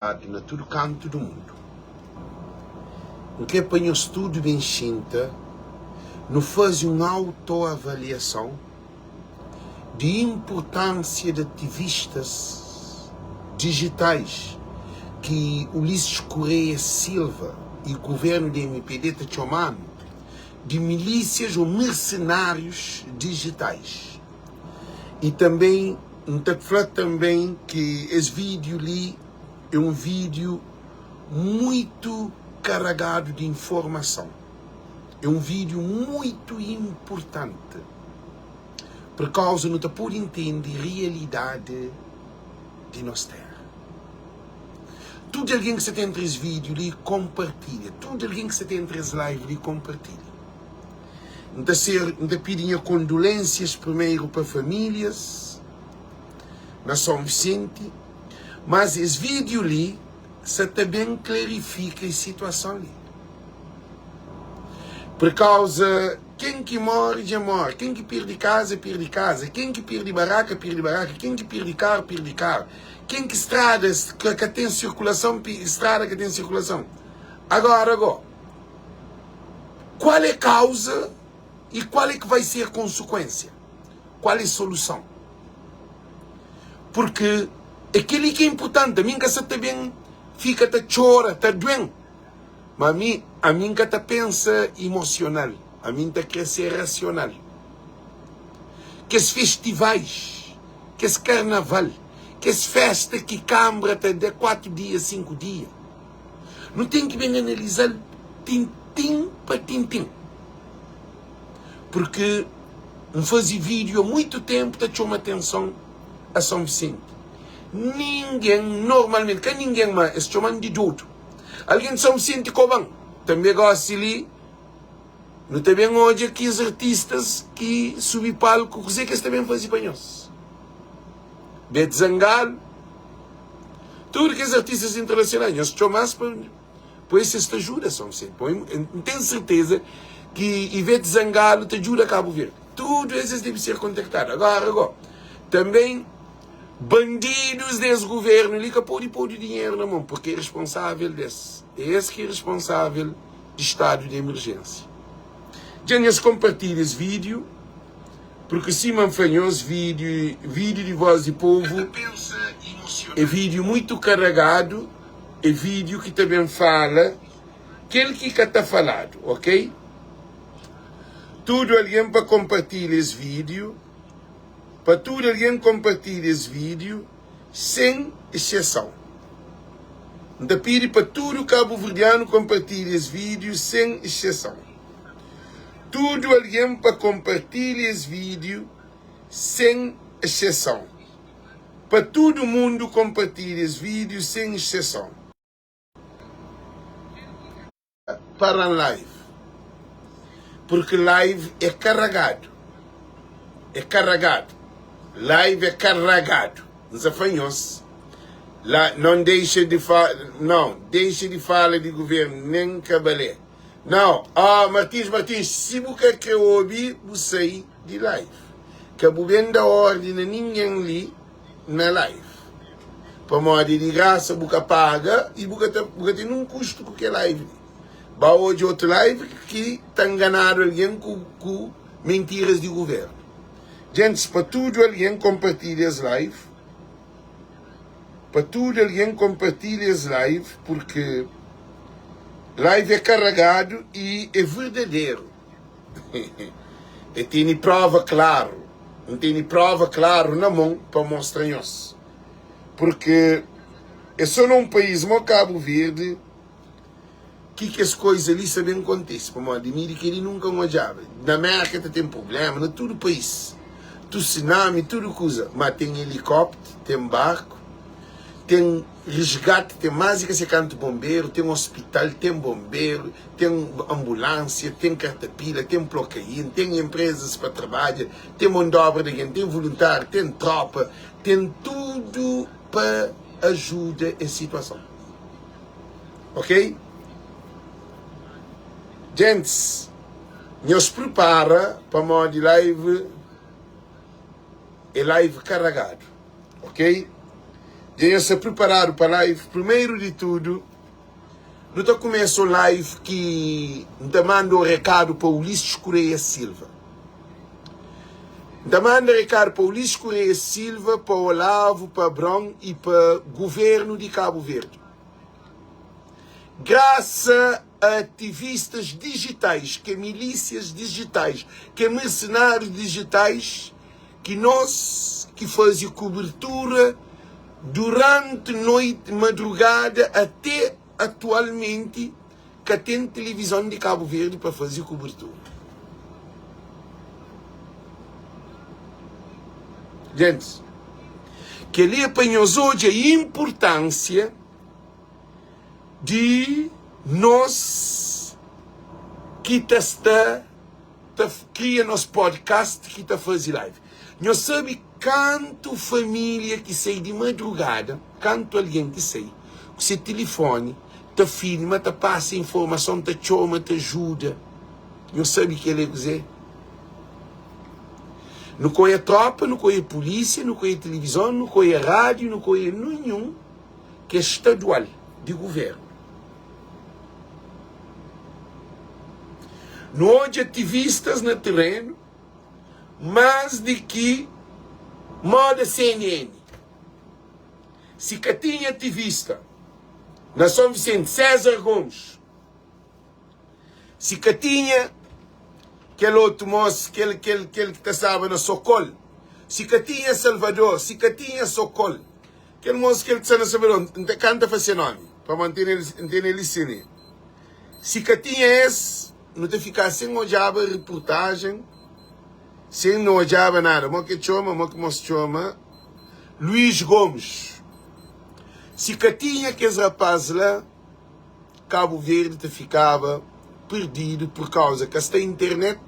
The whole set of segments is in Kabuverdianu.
Na tudu kantu du mundu. N kre pa nhos tudu ben xinta, nu faze un auto-avaliason di inpurtánsia di ativistas dijitais ki Ulisses Correia Silva y guvernu di mpd ta txoma-nu di milísias ô mersenárius dijitais. Y tanben N ta fla tanben ki es vídiu li é un vídiu muitu karagadu di informason. É un vídiu muitu inpurtanti purkauza nu ta pode intende rialidadi di nos téra. Tudu algen ki sta ta entra es vídiu li, konpartilha. Tudu algen ki sta ta entra es live li, konpartilha. N ta ser, N ta pidi nha kondolensias primeru pa famílias na São Vicente, mas es vídiu li sa ta ben klarifika es situason li. Pur kauza ken ki móre dja móre, ken ki pirdi kaza pirdi kaza, ken ki pirdi baraka pirdi baraka, ken ki pirdi karu pirdi karu, ken ki stradas ka ka ten sirkulason strada ka ten sirkulason. Agora go. Qual é kauza e qual é que vai ser konsekuensia? Qual é soluson? Porque é kel-li ki é inpurtanti. Ami N ka sa ta ben fika ta txora, ta duen. Ma ami, ami N ka ta pensa emosional. Ami N ta kre ser rasional. Kes festivais, kes karnaval, kes festa ki kanbra ta da 4 dia, 5 dia. Nu ten ki ben analiza-l tintin pa tintin. Purki N faze vídiu a muitu ténpu ta txoma atenson a São Vicente. Ningen, normalmenti, ka ningen, ma es txoma-m di dodu. Algen di São Vicente koba-m. Tanbe gósi li nu ta ben odja kes artistas ki subi palku kuzê ki es ta ben faze pa nhos. Bete Zangalo, tudu kes artistas internacionais, nhos txoma-s pa pa es es ta ajuda São Vicente. Bom, N ten serteza ki Ivete Zangalo ta djuda Cabo Verde. Tudu es es debe ser kontaktadu. Agora go, também bandidus des governo li ka pode podu dinheru na mon, porque é responsável des. É es ki é responsável di estado di emergência. Dja nhos kompartilha es vídeo. Porque sima N fla nhos, vídeo, vídeo di Voz di Povo é vídeo muito karagadu, é vídeo ki ta ben fala kel ki ka ta faladu, ok? Tudu algen pa konpartilha es vídeo, pa tudu algen konpartilha es vídeo, sen exseson. N ta pidi pa tudu kabuverdianu konpartilha es vídeo sen exseson. Tudu algen pa konpartilha es vídiu sen exseson. Pa tudu mundu konpartilha es vídiu sen exseson. Para-m live, purki live é karagadu, é karagadu, live é karagadu. N sa fla nhos la, non dexa di fa, non dexa di fala di guvernu nen ka balé. Nau, oh Martins Martins, si bu ka kre obi, bu sai di live. Ka bu ben da ordi na ningen li na live. Pamodi é di grasa, bu ka paga y bu ka ta bu ka ten nun kustu ku kel live li. Ba odja otu live ki ta nganadu algen ku ku mentiras di guvernu. Gentis, pa tudu algen konpartilha es live. Pa tudu algen konpartilha es live purki live é karagadu y é verdaderu. E tene prova klaru, N tene prova klaru na mon pa mostra nhos. Purki é so na un país mo Kabu Verdi ki kes koiza li sa ben kontise pamodi mi di keli nunka N odjaba. Na Merka ta ten prublema, na tudu país, tusinami, tudu kuza, ma ten elikópter, ten barku, ten resgati, ten más di ka se kantu bonberu, ten ospital, ten bonberu, ten anbulánsia, ten kartapila, ten plokain, ten enprezas pa trabadja, ten mon di obra di algen, ten voluntáriu, ten trópa, ten tudu pa ajuda es situason. Ok Gents nhos prepara pamodi live é live karagadu ok. Dja nhos sta priparadu pa live? Primeru di tudu, nu ta kumesa un live ki N ta manda un rekadu pa Ulisses Correia Silva. N ta manda rekadu pa Ulisses Correia Silva, pa Olavo, pa Abrão i pa guvernu di Kabu Verdi. Grasa a ativistas dijitais, ki é milísias dijitais, ki é mersenárius dijitais, ki nos ki faze kubertura duranti noiti, madrugada ate atualmenti ka ten tilivizon di Kabu Verdi pa faze kubertura. Gentis, kel-li é pa nhos odja inpurtánsia di nos ki ta sta ta kria nos podcast ki ta faze live. Nhos sabe kantu família ki sai di madrugada, kantu algen ki sai ku se tilifoni ta filma, ta pasa informason, ta txoma, ta ajuda. Nhos sabe kel é kuzê? Nu ka oia tropa, nu ka oia pulísia, nu ka oia tilivizon, nu ka oia rádiu, nu ka oia ninhun ki é stadual di guvernu. Nu odja ativistas na terenu más di ki moda CNN. Si ka tinha ativista na São Vicente, César Gomes, si ka tinha kel otu mos, kel, kel, kel ki ta staba na Sokol, si ka tinha Salvador, si ka tinha Sokol, Kel mos kel ki sta na Salvador, N ta kanta fa se nomi, pamodi N tene N tene li sene. Si ka tinha es, nu ta fika sen odjaba reportajen, sen nu odjaba nada. Mo ke txoma, mo ki mos txoma? Luís Gomes. Si ka tinha kes rapaz la, Kabu Verdi ta fikaba perdidu pur kauza ka sta internet,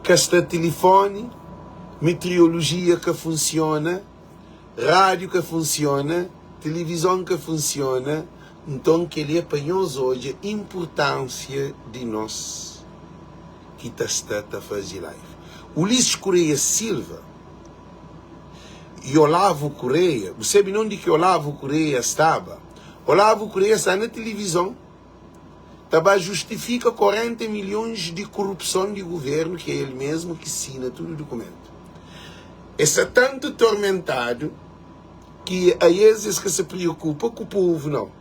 ka sta tilifoni, metriolojia ka funsiona, rádiu ka funsiona, tilivizon ka funsiona. Nton kel-li é pa nhos odja inpurtánsia di nos ki ta sta ta faze live. Ulisses Correia Silva i Olavo Correia, bu sabe nonde ki Olavo Correia staba? Olavo Correia sta na tilivizon ta ba justifika 40 milhons di korupson di guvernu ki é el mesmu ki sina tudu dukumentu. E sta tantu tormentadu ki a es es ka sa priokupa ku povu nau.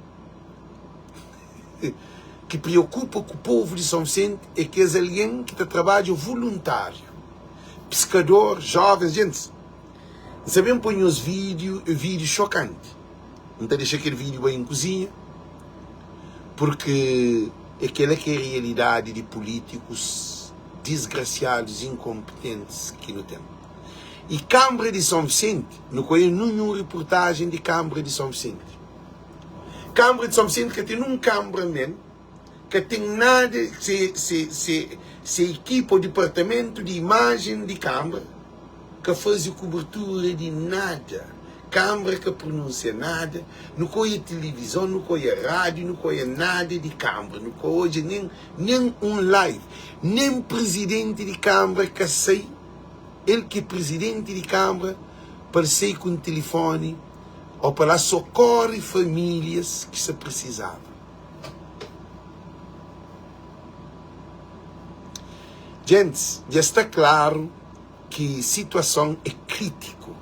Ki priokupa ku povu di São Vicente é kes algen ki ta trabadja voluntáriu, piskador, jovens, gentis. N sa ben poi nhos vídiu, é vídiu xokanti. N ta dexa kel vídiu bai N kuzinha, purki é kela ki é rialidadi di pulítikus disgrasiadus, inkonpitentis ki nu ten. I Kanbra di Son Visenti, nu ka oia ninhun ripurtajen di Kanbra di Son Visenti. Kanbra di Son Visenti ka ten nun kanbramen ka ten nada se se se se ekipa o dipartamentu di imajen di kanbra ka faze kubertura di nada kanbra ka prununsia nada nu ka oia tilivizon nu ka oia radiu nu ka oia nada di kanbra nu ka odja nen nen un live nen prizidenti di kanbra ka sai el ki prizidenti di kanbra pa el sai ku un tilifoni o pa la sokori familias ki sta prisizaba. Gentis, dja sta klaru ki situason é krítiku.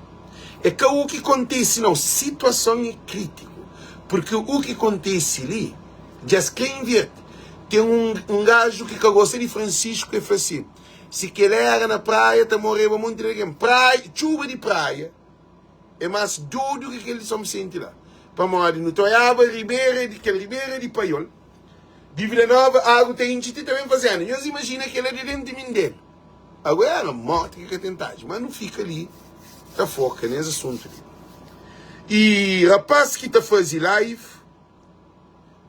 É ka u ki kontise nau, situason é krítiku. Purki u ki kontise li, dja es kre inverti. Ten un, un gaju ki ka gosta di Francisco, e fla si, si kel era na praia ta moreba monti di algen. Praia, txuba di praia. É más dodu ki kel di São Vicente la. Pamodi nu ta oiaba ribera di kel ribera di Paiol, di Vila Nova, agu ta intxi ti ta ben fazenda. Nhos imajina kel la di dentu di Mindelu. Agu era morti ki ka ten tadju. Má nu fika li ta foka nes asuntu li. I rapaz ki ta faze live.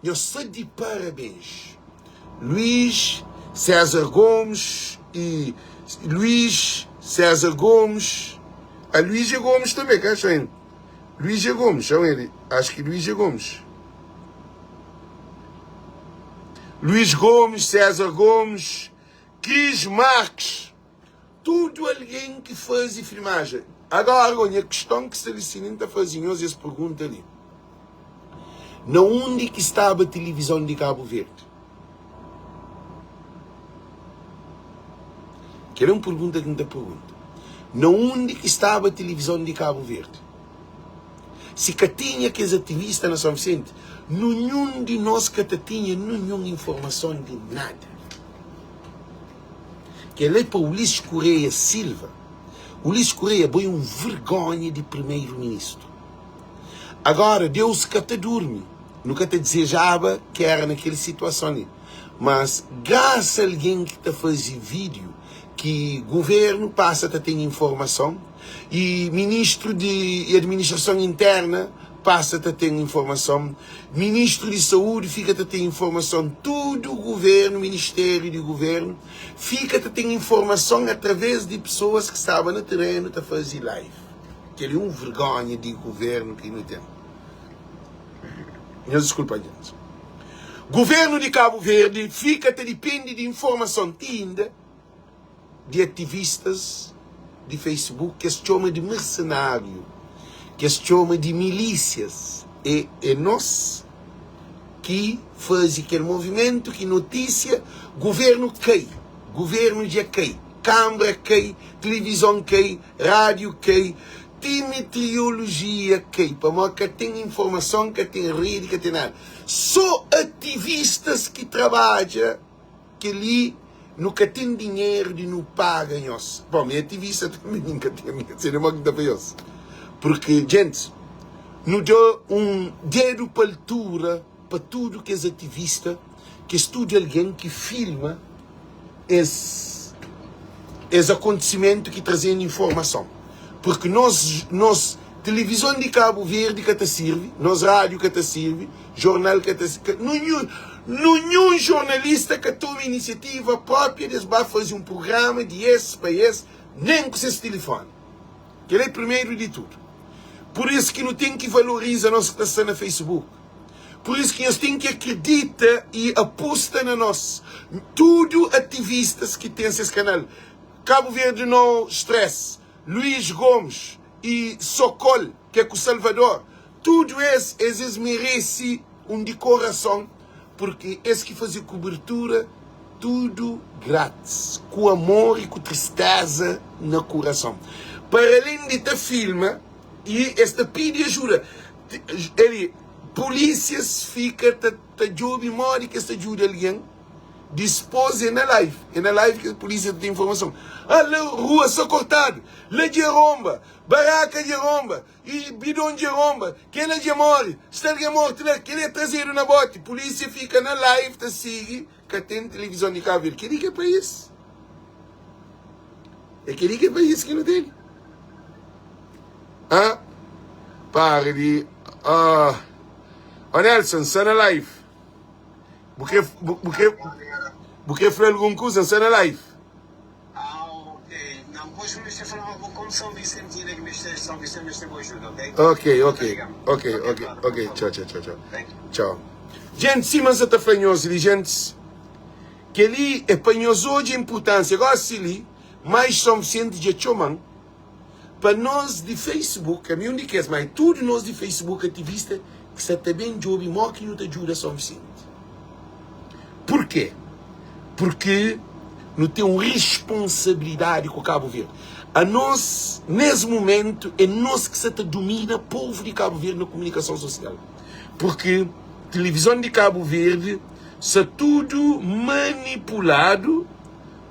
Nhos sta di parabéns Luís César Gomes e Luís César Gomes a Luís é Gomes também ka acha ele Luís é Gomes chama ele acho que Luís é Gomes Luís Gomes César Gomes Cris Marques tudo alguém que faze filmagem. Agora go, nha kiston ki sta li si N ta faze nhos es pergunta li, Na undi ki staba tilivizon di Kabu Verdi? Kel é un pergunta ki N ta pergunta. Na undi ki staba tilivizon di Kabu Verdi? Si ka tinha kes ativista na Son Visenti, nunhun di nos ka ta tinha nunhun informason di nada. Kel é pa Ulisses Correia Silva. Ulisses Correia, bo é un vergonha di primeiro ministro. Agora, Deus ka ta durmi. Nu ka ta dizejaba ki era na kel situason li. Mas, grasa algen ki ta faze vídeo, ki governu pasa ta ten informason y ministru di administrason interna pasa ta ten informason, ministru di saúdi fika ta ten informason, tudu governu, ministériu di governu fika ta ten informason através di pesoas ki staba na terenu ta faze live. Kel-li é un vergonha di governu ki nu ten. Nhos diskulpa djenti. Governu di Kabu Verdi fika ta dipende di informason ti inda di ativistas di Facebook ki es txoma di mersenáriu, ki es txoma di milísias. E é nos ki faze kel movimentu ki notísia governu kai, governu dja kai, kanbra kai, tilivizon kai, rádiu kai, ti meteorolojia kai, pamodi ka ten informason, ka ten redi, ka ten nada. Sô ativistas ki trabadja. Kel-li nu ka ten dinheru di nu paga nhos. Bom, mi é ativista tanbe, mi ka ten, mi ka sei mo ki N ta fla nhos. Purki, djentis, nu da un dedu pa altura pa tudu kes ativista, kes tudu algen ki filma es es akontisimentu ki traze-nu informason. Purki nos, nos tilivizon di Kabu Verdi ka ta sirbi, nos rádiu ka ta sirbi, Jornal ka ta Nunhun nunhun jornalista ka toma inisiativa própria di es ba faze un prugrama di es pa es, nen ku ses tilifoni. Kel é primeru di tudu. Pur isu ki nu ten ki valoriza nos ki ta sta na Facebook. Pur isu ki nhos ten ki akridita i apusta na nos. Tudu ativistas ki ten ses kanal, Cabo Verde No Stress, Luís Gomes i Sokol, ki é ku Salvador, Tudu es, es es merese un dikorason purki es ki faze kubertura tudu gratis, ku amor i ku tristeza na kurason. Para alen di ta filma i es ta pidi ajuda, eli pulisias fika ta ta djobi modi ki es ta djuda algen. Dispôs é na live, é na live ki pulisia ta ten informason. Ah la rua sta kortadu, la dja ronba, baraka dja ronba. I bidon dje ronba, kela dje more, sta algen mortu la, keli é trazedu na boti, pulisia fika na live ta sigi, ka ten tilivizon di Kabu Verdi, keli ke pais? É keli ke pais ki nu tene? Ha? Para di ah. Oh Nelson, sta na live. Bu kre bu kre bu kre fla algun kuza? Sta na live. Ah ok, não, pois meste fala ma bo como São Vicente ainda que meste São Vicente meste bo ajuda, ok? Ok, Tá ok, ligam. ok, Ok, ok, brother, ok, por tchau, favor. tchau, tchau, tchau. Thank you. Tchau. Gente, sima N sa ta fla nhos li, gentis, kel-li é pa nhos odja inpurtánsia. Gósi li, mais São Vicente dja txoma-m pa nos di Facebook, ami un di kes, má é tudu nos di Facebook ativista ki sa ta ben djobe mó ki nu ta djuda São Vicente. Purkê? Purkê nu ten un responsabilidadi ku Kabu Verdi. Anos, nes mumentu, é nos ki sa ta dumina povu di Kabu Verdi na kumunikason sosial. Purkê tilivizon di Kabu Verdi sa tudu manipuladu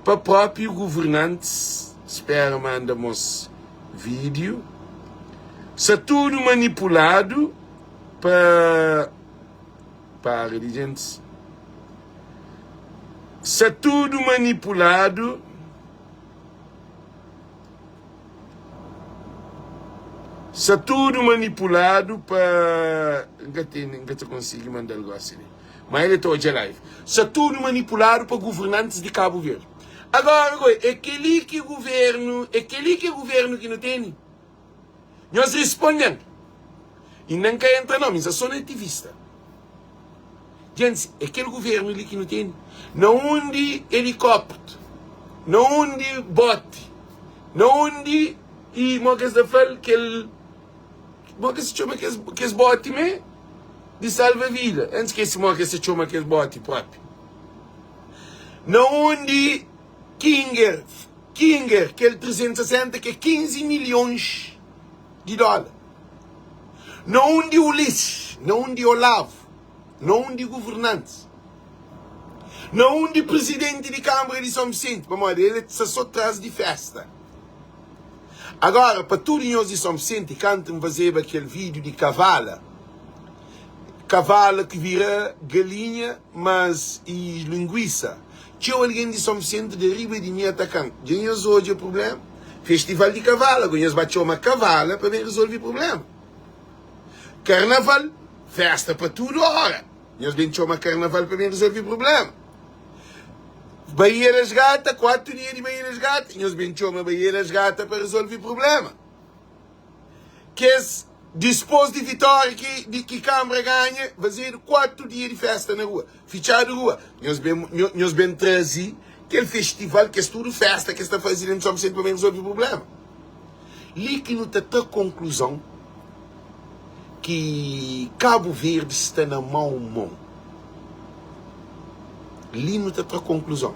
pa própi guvernantis. Spera manda mos vídeo. Sa tudu manipuladu pa para di gentis. Sa tudu manipuladu. Sa tudu manipuladu pa N ka tene, N ka ta konsigi manda-l gosi li. Ma el ta odja live. Sa tudu manipuladu pa guvernantis di Kabu Verdi. Agora goi, é kel-li ki guvernu, é kel-li ki é guvernu ki nu tene? Nhos risponde-m. Inda N ka entra nomi, N sta so na ativista. Djentis, é kel guvernu li ki nu tene? Na undi elikópteru? Na undi boti? Na undi. i mo ki es ta fla-l kel mo ki es ta txoma kes kes boti mé di salva vida. N skese mo ki es ta txoma kes boti propi. Na undi Kinger Kinger kel 360 ki é 15 milhons di dóla. Na undi Ulisses, na undi Olavo, na undi governantis, na undi presidenti di Kâmara di São Vicente, pamodi el sta só tras di festa. Agora, pa tudu nhos di São Vicente, kantu N fazeba kel vídiu di kavala, kavala ki vira galinha, mas e linguisa, txeu algen di São Vicente da riba di mi ataka-m. Dja nhos odja prubléma? Festival di kavala, ku nhos ba txoma kavala pa ben rezolve prubléma. Karnaval, festa pa tudu ora. Nhos ben txoma karnaval pa ben rezolve prubléma. Baía das Gata, 4 dia di Baía das Gata, nhos ben txoma Baía das Gata pa rezolve prubléma. Kes dispôs di vitória ki di ki Kambra ganha, fazedu 4 dia di festa na rua, fitxadu rua. Nhos ben nhos ben traze kel festival, kes tudu festa ki es ta faze dentu di São Vicente pa ben rezolve prubléma. Li ki nu ta tra konkluzon ki Kabu Verdi sta na mau mon. Li nu ta tra konkluzon.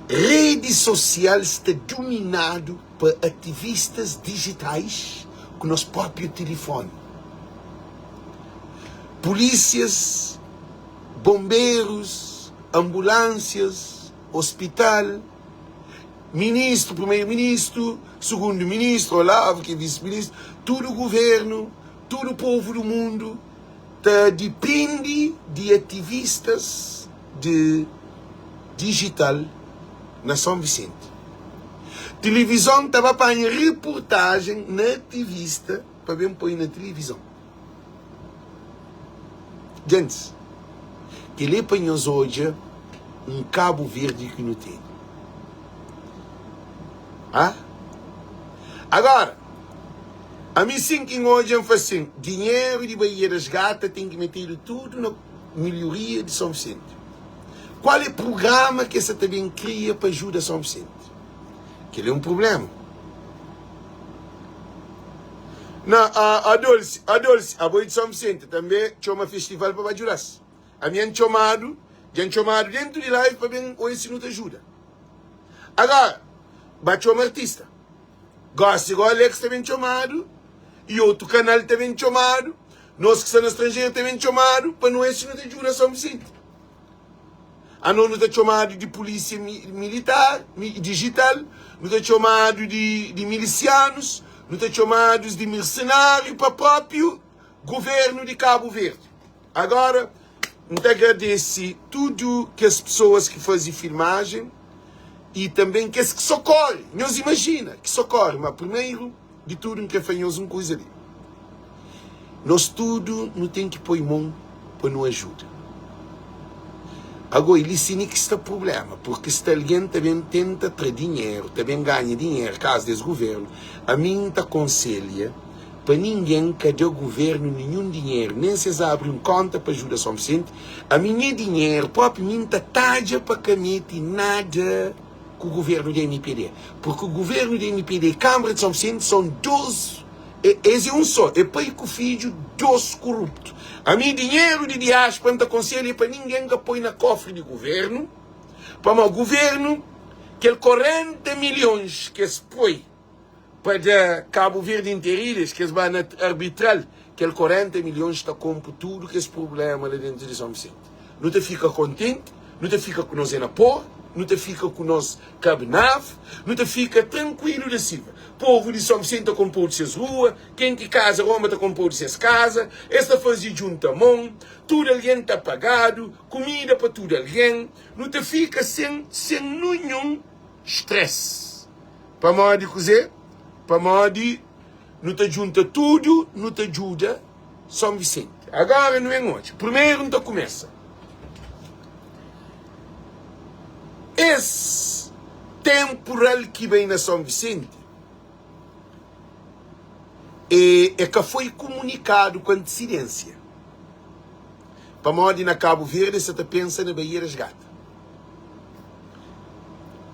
Redi sosial sta duminadu pa ativistas dijitais ku nos propriu tilifoni. Pulisias, bonberus, anbulansias, ospital, Ministru, primeru ministru, sugundu ministru, Olavo ki é visi ministru, tudu guvernu, tudu povu du mundu ta dipindi di ativistas di dijital na São Vicente. Tilivizon ta ba panha reportajen na ativista pa ben poi na tilivizon. Gentis, kel-li é pa nhos odja un Kabu Verdi ki nu tene. Ha? Agora, ami sin ki N odja, N fla sin, dinheru di Baía das Gata ten ki metedu tudu na milhoria di São Vicente. Kual é prugrama ki es sa ta ben kria pa ajuda São Vicente? Kel-li é un prubléma. Na a a Dolce, a Dolce, abo é di São Vicente, tanbe txoma festival pa ba djuda-s. Ami N txomadu, dja N txomadu dentu di live pa ben oia si nu ta ajuda. Agora, ba txoma artista. Gosi go Alex ta ben txomadu i otu kanal ta ben txomadu, nos ki sta na stranjeru ta ben txomadu pa nu oia si nu ta djuda São Vicente. Anos nu ta txomadu di pulísia militar, dijital, nu ta txomadu di, di milisianus, nu ta txomadus di mersenáriu pa própiu guvernu di Kabu Verdi. Agora, N ta agradese tudu kes pesoas ki faze filmajen i tanben kes ki sokore. Nhos imajina, ki sokore. Ma primeru di tudu N kre fla nhos un kuza li. Nos tudu nu ten ki poi mon pa nu ajuda. Ago, i li si ni ki sta prublema, purki sta algen ta ben tenta tra dinheru, ta ben ganha dinheru kazu des guvernu. Ami N ta konselha pa ningen ka da guvernu ninhun dinheru, nen si es abri un konta pa ajuda Son Visenti. Ami nha dinheru propi mi N ta tadja pa ka meti nada ku guvernu di mpd, purki guvernu di mpd i Kambra di Son Visenti son dos Es é un só, é pai ku fidju, dos kuruptu. Ami dinheru di diáspora N ta konselha pa ningen ka poi na kofri di guvernu, pamodi guvernu kel 40 milhons ki es poi pa da Kabu Verdi interilhas, ki es ba na arbitral, kel 40 milhons ta konpo tudu kes prublema la dentu di Son Visenti. Nu ta fika kontenti, nu ta fika ku nos é na por, nu ta fika ku nos kabnaf, nu ta fika trankuilu da Silva. Povu di Son Visenti ta konpodu ses rua, ken ki kaza Roma ta konpodu ses kaza, es ta faze djunta mon, tudu algen ta pagadu, kumida pa tudu algen, nu ta fika sen sen ninhun stress. Pamodi kuze? Pamodi nu ta djunta tudu, nu ta djuda Son Visenti. Agora nu ben odja. Primeru nu ta kumesa. Es temporal ki bai na Son Visenti e, e ka foi kumunikadu ku antisidênsia. Pamodi na Kabu Verdi es sa ta pensa na Baía das Gata.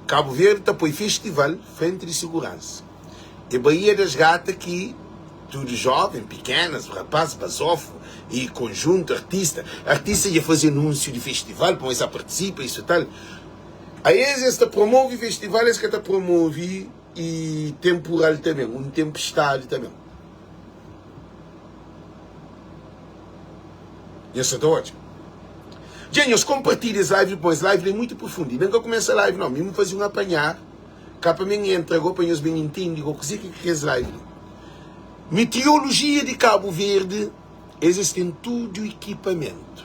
Kabu Verdi ta poi festival frenti di siguransa. É Baía das Gata ki tudu joven, pikenas, rapaz, bazofu y konjuntu, artista. Artista dja faze anúnsiu di festival pamodi es ta partisipa, isu tal. Aes es ta promove festival, es ka ta promove y tenpural ta ben, un tenpestadi ta ben. Nhos sa ta odja? Dja nhos konpartilha es live pamodi es live li é mutu profundu. Inda N ka kumesa live nau, mi N faze un apanhar ka pa mi N entra go pa nhos ben intende go kuze ki kre es live li. Meteorologia di Kabu Verdi es es ten tudu ikipamentu.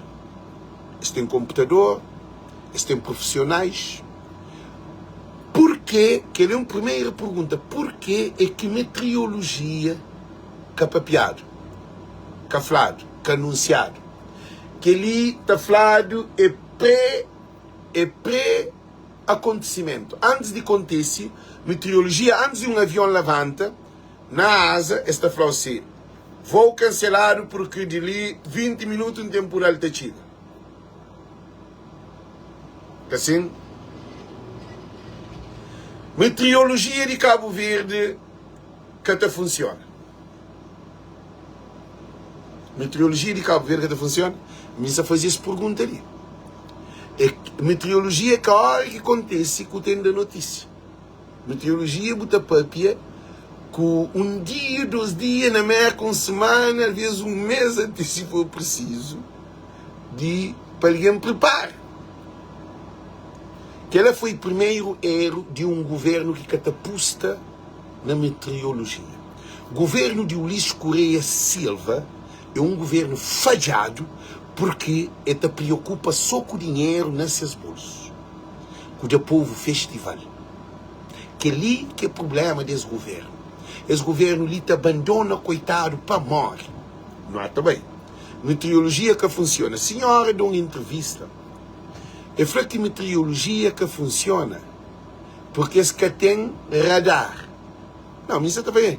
Es ten konputador, es ten profisionais. Purke, kel é un primeira pergunta, purke é ki meteorologia ka papiadu, ka fladu, ka anunsiadu? Kel-li ta fladu é pré, é pré akontisimentu. Antis di kontise, meteorologia, antis di un avion lavanta na aza, es ta fla-u si, vou kanseladu purki di li 20 minutu un tenpural ta txiga. Ka sin? Meteorologia di Kabu Verdi ka ta funsiona. Meteorologia di Kabu Verdi ka ta funsiona? Mi sa faze es pergunta li. É, meteorologia é ka ora ki kontese ku ten da notisia. Meteorologia bu ta papia ku un dia, dos dia, na Merka un semana, alvês un mês antis si for prisizu di pa algen pripara. Kela foi primeru eru di un guvernu ki ka ta pusta na meteorologia. Guvernu di Ulisses Correia Silva é un guvernu fadjadu purki e ta priokupa so ku dinheru na ses bolsu, ku da povu festival. Kel-li ki é prubléma des guvernu. Es guvernu li ta bandona koitadu pa móre. Nota bai, meteorologia ka funsiona. Sinhora da un entrevista, e fla ki meteorologia ka funsiona purki es ka ten radar. Nau, mi sa ta fla,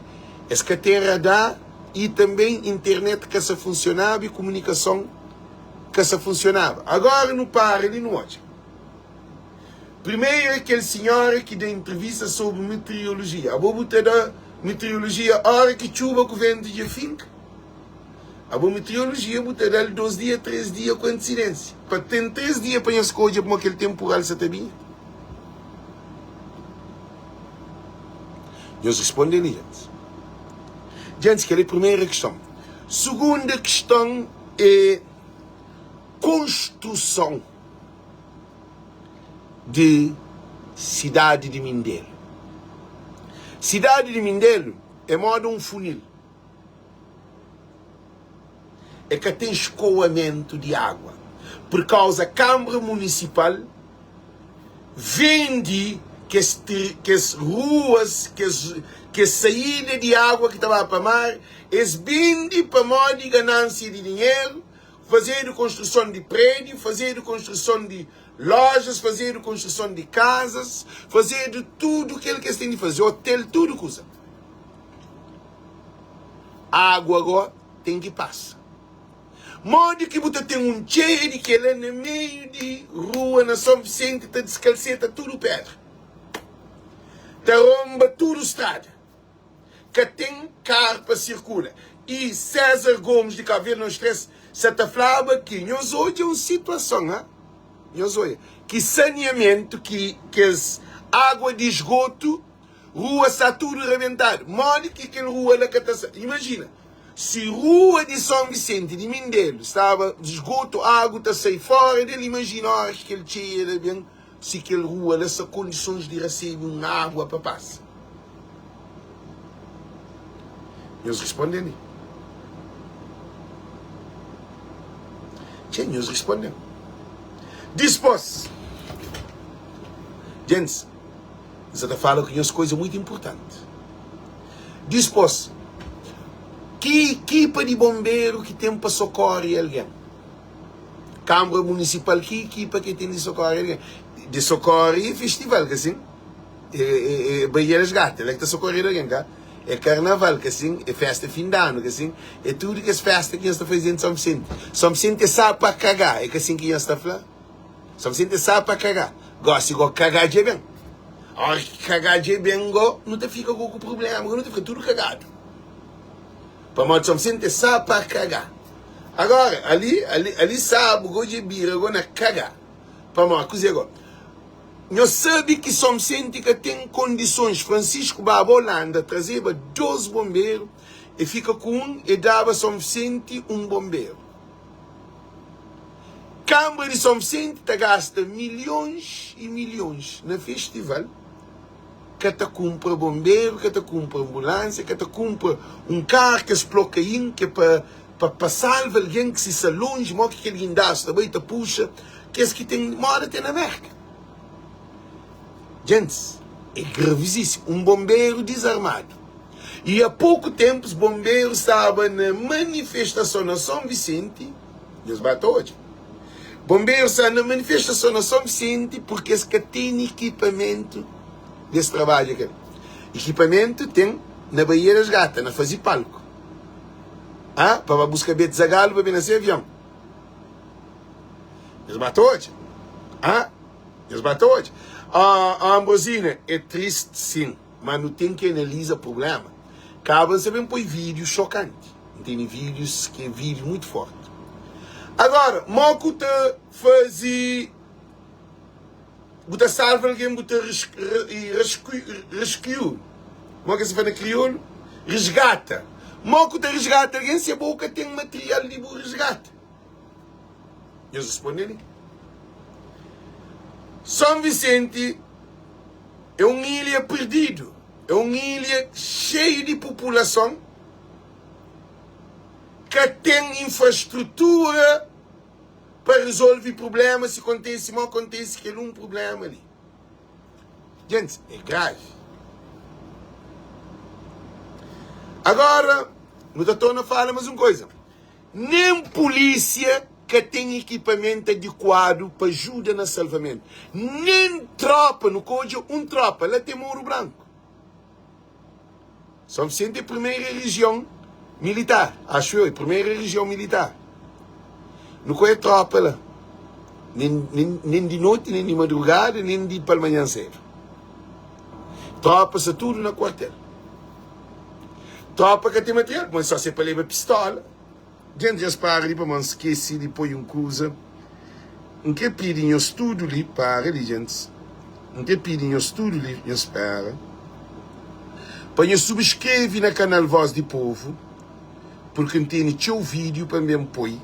es ka ten radar i tanben internet ka sa funsionaba i kumunikason ka sa funsionaba. Agora nu para li nu odja. Primeiro é kel sinhora ki da entrevista sobri meteorologia. Abo bu ta da meteorologia ora ki txuba ku ventu dja finka? Abo meteorologia bu ta da-l 2 dia, 3 dia ku antisidênsia. Pa ten 3 dia pa nhos skodje pamodi kel temporal sa ta binha? Nhos responde li, gentis. Gentis, kel é primeira kiston. Segunda kiston é konstruson di sidadi di Mindelo. Sidadi di Mindelo é moda un funil. É ka ten skoamentu di agua pur kauza Kanbra Munisipal vende kes kes ruas, kes kes saída di agua ki ta ba pa mar, es bende pamodi ganansia di dinheru, fazedu konstruson di prédiu, fazedu konstruson di lojas, fazedu konstruson di kazas, fazedu tudu kel ki es ten di faze, otel, tudu kuza. Agua go ten ki pasa. Modi ki bu ta ten un txeia di kela na meiu di rua na Son Visenti ta diskalseta tudu pedra, ta ronba tudu strada, ka ten kar pa sirkula. I César Gomes di Cabo Verde No Stress sa ta flaba ki nhos odja un situason, ha? Nhos odja ki saneamentu ki kes agua di esgotu Rua sta tudu rabentadu. Modi ki kel rua la ka ta sa. Imajina, si rua di Son Visenti, di Mindelu, staba sgotu, agu ta sai fora del, imajina oras ki kel txeia la ben, si kel rua la sta kondisons di rasebe un agua pa pasa. Nhos risponde-m li. Txê, nhos risponde-m. Dispos, djentis. N sa ta fala ku nhos koisa muitu inpurtanti. Dispos, ki ikipa di bonberu ki ten pa sokori algen? Kanbra Munisipal, ki ikipa ki ten di sokori algen? Di sokori festival, ka sin? E, e, e Baía das Gatas, la ki ta sokoridu algen, ka? É karnaval, ka sin? É festa fin di anu, ka sin? É tudu kes festa ki nhos ta faze dentu Son Visenti. Son Visenti é sa pa kagá, é ka sin ki nhos ta fla? Só Vicente é sa pa kagá. Gosi go kagá dja ben. Óras ki kagá dja ben go, nu ta fika go ku prubléma, nu ta fika tudu kagadu. Pamodi São Vicente é sá pa kagá. Agora, ali, ali, ali sabu go dja bira go na kagá. Pamodi kuzê go? Nhos sabe ki São Vicente ka ten kondisons. Francisco baba Holanda trazeba 2 bomberu, e fika ku un, e daba São Vicente un bomberu. Kambra di São Vicente ta gasta milhons e milhons na festival, ka ta kunpra bonberu, ka ta kunpra anbulánsia, ka ta kunpra un karu kes plokain ki é pa pa pa salva algen ki si sta lonji, mo ki kel guindaste ta bai ta puxa kes ki ten moda ten na Merka. Gentis, é gravisíssimu, un bonberu dizarmadu. I a poku tenpus bonberus staba na manifestason na Son Visenti, nhos ba ta odja. Bonberus staba na manifestason na Son Visenti purki es ka tene ikipamentu di es trabadja kel. Ikipamentu ten na Baía das Gata, na faze palku. Ah, pa ba buska Beto Zagalo pa ben na se avion. Nhos ba ta odja. Ah, nhos ba ta odja. Ah, ah, Ambrosina, é triste sim. Ma nu ten ki analiza prublema. Kaba N sa ben poi vídiu xokanti. N tene vídius ki é vídiu mutu forti. Agora, mo ku ta faze bu ta salva algen bu ta rescue, mo ke se fla na kriolu? Resgata. Mo ku ta resgata algen se bo ka ten material di bu resgata? Nhos responde li. Son Visenti É un ilha perdidu, é un ilha xeiu di populason, ka ten infrastrutura pa rezolve prubléma si kontese mau kontese kel un prubléma li. Gentis, é gravi. Agora, nu ta torna fala mas un koza. Nen pulísia ka ten ekipamentu adikuadu pa ajuda na salvamentu. Nen tropa, nu ka odja un tropa la te Morro Branco. São Vicente é primeira região militar, acho eu, é primeira região militar. Nu ka odja tropa la, nen, nen, nen di noti, nen di madrugada, nen di palmanhan sedu. Tropa sta tudu na kuartel. Tropa ka ten material, pamodi só se pa leba pistola. Djent nhos para li pamodi N skese di poi un kuza. N kre pidi nhos tudu li, para li djentis. N kre pidi nhos tudu li, nhos spera, pa nhos subskreve na kanal Voz di Povu, purki N tene txeu vídiu pa N ben poi,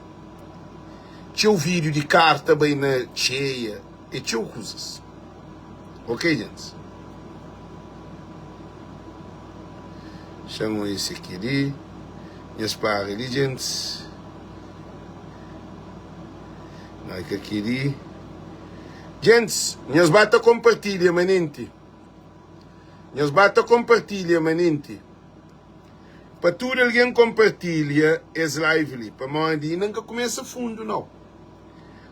txeu vídiu di karta bai na txeia. É txeu kuzas. Ok djentis. Xa-m oia ese ki li. Nhos para li djentis. Marka ki li. Djentis, nhos ba ta konpartilha manenti. Nhos ba ta konpartilha manenti. Pa tudu algen konpartilha es live li. Pamodi inda N ka kumesa fundu nau.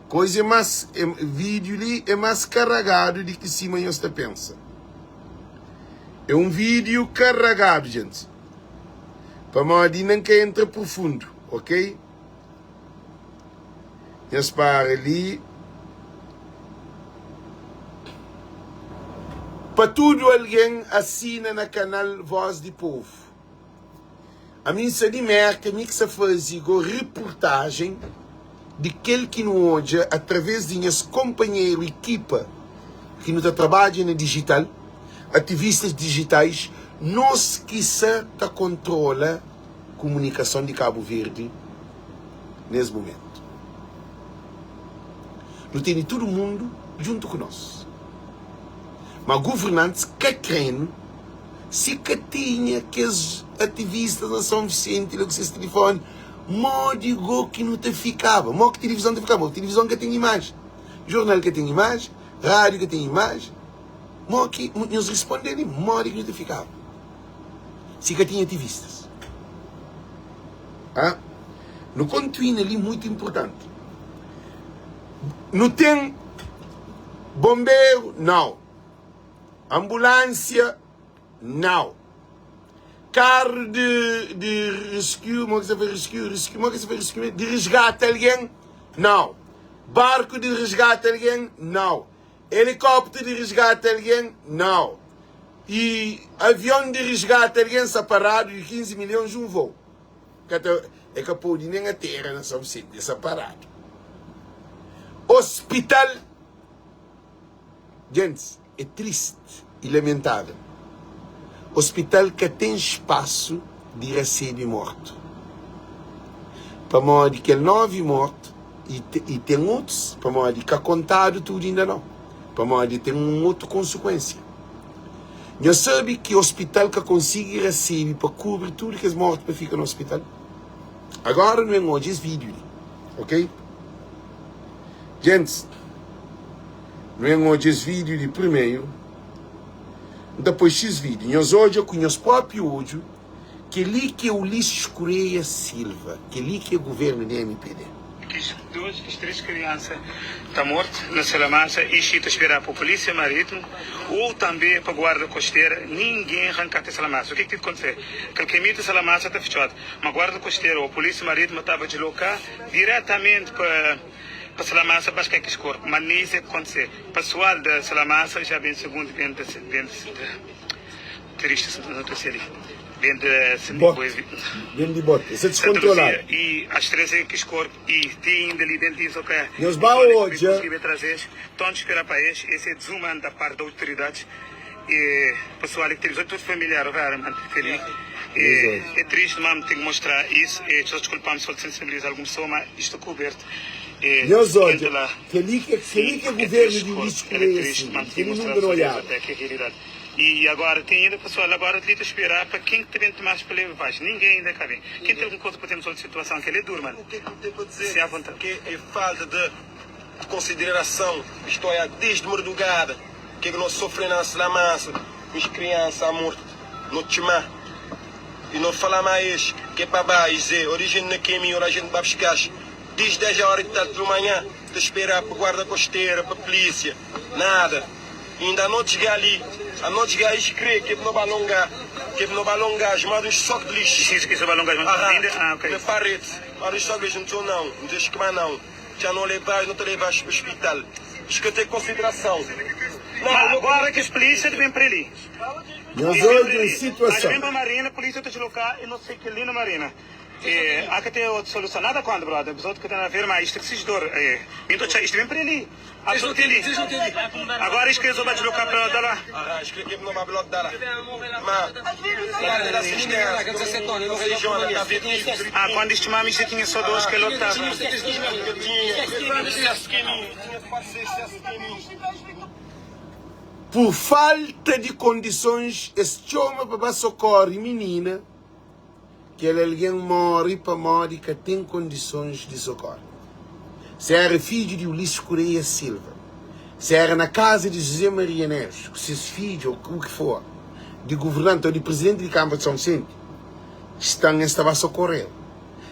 Koisa é más, é, vídeo li é más karagadu di ki sima nhos ta pensa. É un vídeo karagadu, gente. Pamodi inda N ka entra profundu, ok? Nhos para li. Pa tudu algen asina na kanal Voz di Povo. Ami N sta di Merka, mi ki sta faze go reportajen di kel ki nu odja atraves di nhas konpanheru ekipa ki nu ta trabadja na dijital, ativistas dijitais, nos ki sa ta kontrola kumunikason di Kabu Verdi nes mumentu. Nu tene tudu mundu djuntu ku nos, ma guvernantis ka krenu. Si ka tinha kes ativistas na São Vicente la ku ses tilifoni, modi go ki nu ta fikaba? Mo ki tilivizon ta fikaba? Tilivizon ka ten imaji, jornal ka ten imaji, rádiu ka ten imaji. Mo ki, nhos risponde li, modi ki nu ta fikaba si ka tinha ativistas? Ha? Nu kontuina li muitu inpurtanti. Nu ten bonberu? Nau. Ambulânsia, nau. Karru di, di rescue, mo ki sa fla rescue, rescue, mo ki sa fla rescue, di resgata algen, nau. Barku di resgata algen, nau. Helicóptero di resgata algen? Nau. I avion di resgata algen sta paradu di 15 milhons un voo. Ka ta, e ka pode nen atera na São Vicente, e sta paradu. Hospital, gentis, é triste e lamentável. Hospital ka ten spasu di rasebe mortu. Pamodi kel 9 mortu i, i ten otus, pamodi ka kontadu tudu inda nau, pamodi ten un otu konsekuensia. Nhos sabe ki hospital ka konsigi rasebe pa kubri tudu kes mortu pa fika na hospital? Agora nu ben odja es vídeo li, ok? Gentis, nu ben odja es vídeo li primeiro. N ta poi xis vídeo. Nhos odja ku nhos própi odju kel-li ki é Ulisses Correia Silva, kel-li ki é governo di MPD. Kes 2, kes 3 kriansa ta mort na Salamansa i xi ta spera pa polisia maritmu ou tambe pa guarda kostera. Ninguém ranka te Salamansa. O ke ki tive kontise? Kel kemi te Salamansa ta fitxod, ma guarda kostera ou polisia maritma tava desloka diretamente pa pa Salamansa baska kes korpu. Ma nis e kontise. Pessoal de Salamansa já ben segundo ben de ben de Triste notícia li. Ben de Bote. Ben di bote. Es é Santa descontrolado. Lucia e as 13 kis corpo e ti inda li dentro disso que Nhos ba olha que odja. conseguir trazer tanto esperar para este esse é desumano da parte da autoridades e pessoal que teve todo familiar realmente feliz e Nhos odja. é triste mas tem que mostrar isso e só desculpamos se sensibilizar alguma pessoa mas isto é coberto e Nhos quem odja. está lá Kel-li que, kel-li sim que é é governo triste di corpo Ulisses é Correia triste Silva. mas tem que Kel-li mostrar nunka nu só olhaba. até que é realidade. E agora tem ainda pessoal agora ali ta esperar pa quem que ta bem tomar pa leva baixo. Ninguém ainda cá bem. Quem tem alguma coisa pa ter sobre situação que ele é duro, mano. O que é que eu tenho para Se dizer? à vontade. Que é falta de consideração. Isto é, desde madrugada, que é que nós sofremos na Salamansa, as crianças a morte, no Tchimá. E não falar mais que é para baixo, é origem na caminho, a gente vai buscar. Desde 10 horas de tarde de manhã, de esperar para guarda costeira, para polícia, nada. Ainda a noite chegar ali, a noite chegar aí, crê que não vai alongar, que não vai alongar, mas um soco de lixo. Isso vai alongar, mas Aham, ainda? Ah, ok. Na parede, mas um soco de lixo, não estou não, não deixa que mais não. Já não levas, não te levas para o hospital. Acho que tem consideração. Não, Mas não agora que as polícias vêm para ali. Nhos Vem para odja un ali. Mas situason. vem para a Marina, a polícia te deslocar e não sei que ali na Marina. É, há que ter outra solução. Nada contra, brother. Pessoa que tem a ver, mas isto é preciso de dor. É, então, isto vem para ali. Há pessoa que tem ali. Agora isto que eles vão deslocar para lá. lá. Ah, acho que não vai bloco dar. Mas, lá da assistência, Ah, quando isto mami, isto tinha só dois que ele estava. Por falta di kondisons, es txoma pa ba sokori minina. Kel algen móre pamodi ka ten kondisons di sokóre. Se éra fidju di Ulisses Correia Silva, se éra na kaza di José Maria Neves, ku ses fidju ô ku ki for, di governanti ô di prizidenti di Kanbra di São Vicente, stan es ta ba sokorel.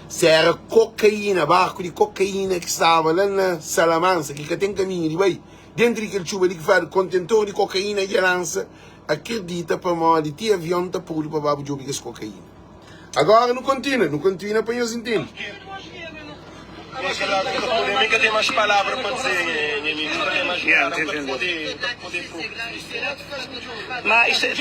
Se éra kokaína, barku di kokaína ki staba la na Salamansa, ki ka ten kaminhu di bai, dentu di kel txuba li ki fladu kontentor di kokaína dja lansa, Akredita pamodi ti avion ta podu pa ba bu djobi kes kokaina. Agora nu kontinua, nu kontinua pa nhos intende. Mi ka ten mais palavra pa dizer, nha amigo. Nka ten mais Yeah, nada pa entendo. poder, pa poder pôr. Mas isto é, é,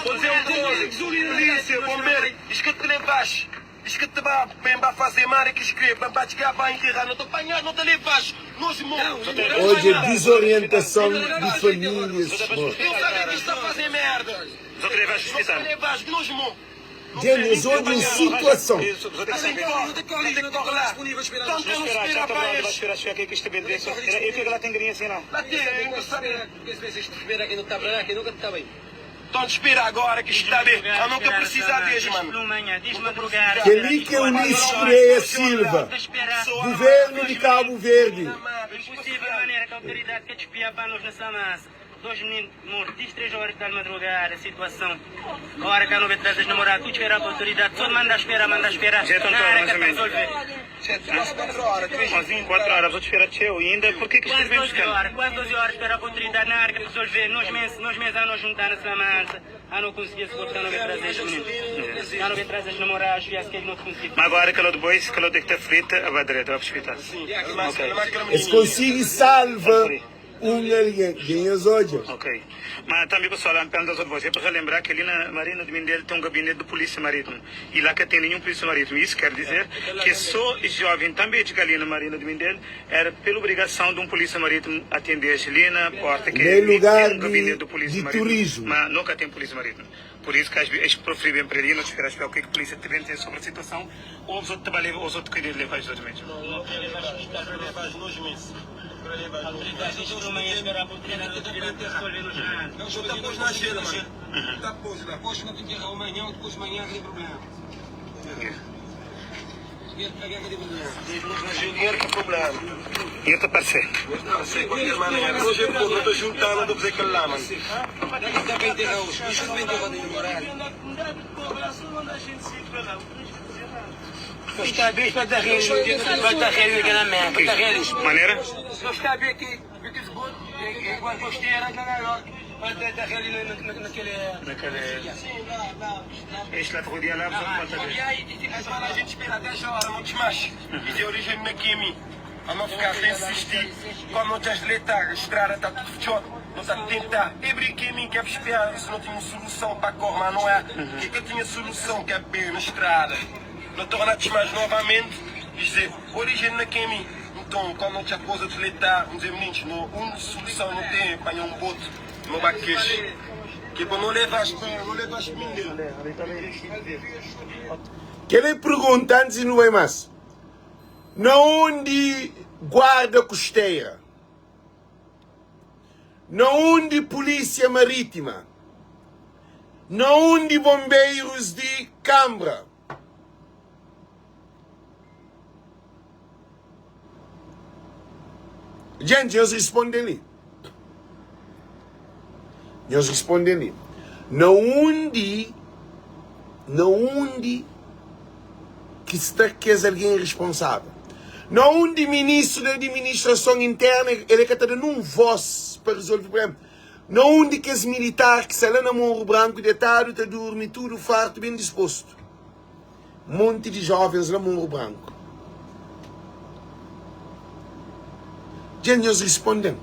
Vou dizer uma coisa, polícia, bombeiro, isto que te levas, isto que te ba, bem ba fazer mar que escreve, bem ba chegar, ba enterrar, não te apanhar, não te levas, nós morros. Odja dizorientason di famílias mortu. Eu sabia que isto está a fazer merda. Só te levas Não te hospital. levas, nós morros. Dja nhos odja un situason. Só tem que saber. Tanto não Esperar, espera já para vai este. esperar chegar aqui que isto é bem desse. Eu fico lá tem galinha assim lá. Lá tem, eu sabia. Então espera agora que isto está bem. Eu nunca precisar deste, mano. Kel-li ki é Ulisses Correia Silva, Governo di Cabo Verde. Impossível maneira que a autoridade quer despiar para nós nessa massa. Dois meninos mortos, diz 3 horas da madrugada, situação. Agora que a noite das namoradas, tudo esperar para a autoridade, só manda esperar, manda esperar. Já estão Nada todas, que mais ou menos. resolver. 4 horas, vou te esperar teu ainda. Por que que isto Quase vem 12 buscando? horas, quase 12 horas esperar para a autoridade na área resolver. Nós mesmos, nós mesmos a nos juntar nessa massa. A no konsigi es bote, a no be traze es mininu. A no be traze es namorados e as ke no konsigi. Ma agora kel otu boys, kel otu ki ta frita, a ba diretu, ba pa hospital. Ok. Es konsigi salva un algen. Dja nhos odja? Ok. Ma tambi pessoal, N pensa otu boys, é pa relembra ke li na Marina di Mindelo ten un gabinete di polícia marítimo e la ka ten ninhun polícia marítimo. Isso quer dizer ke so jovem tambi é txiga li na Marina di Mindelo Era pela obrigação de um polícia marítimo atender a Angelina, porta que Lê tem lugar um gabinete di, do polícia di marítimo, turismu. mas nunca tem polícia marítimo. Por isso que às vezes preferi bem para ali, não esperar esperar o que que a polícia também tem sobre a situação, ou os outros trabalham, ou os outros querem levar os outros mesmo. Nha ta parse. Manera? Nton, kómu no txá koza dletá, N dze, Mnintx, no un sulusãu no ten é panhá un bote, no ba kexe, ke pa no levá-s pa, no levá-s pa Mindel. Kel é pergunta antis di nu bai más. Na undi guarda kusteira? Na undi polísia marítima? Na undi bombeiros di Kambra? Gente, nhos responde li. Nhos responde li. Na undi, na undi ki sta kes algen responsável? Na undi ministru da administrason interna, ele ka ta da nun voz pa resolve problema? Na undi kes militar ki sta la na Morro Branco detadu ta durmi tudu fartu ben dispostu? Monti di jovens la Morro Branco. Dja nhos risponde-m.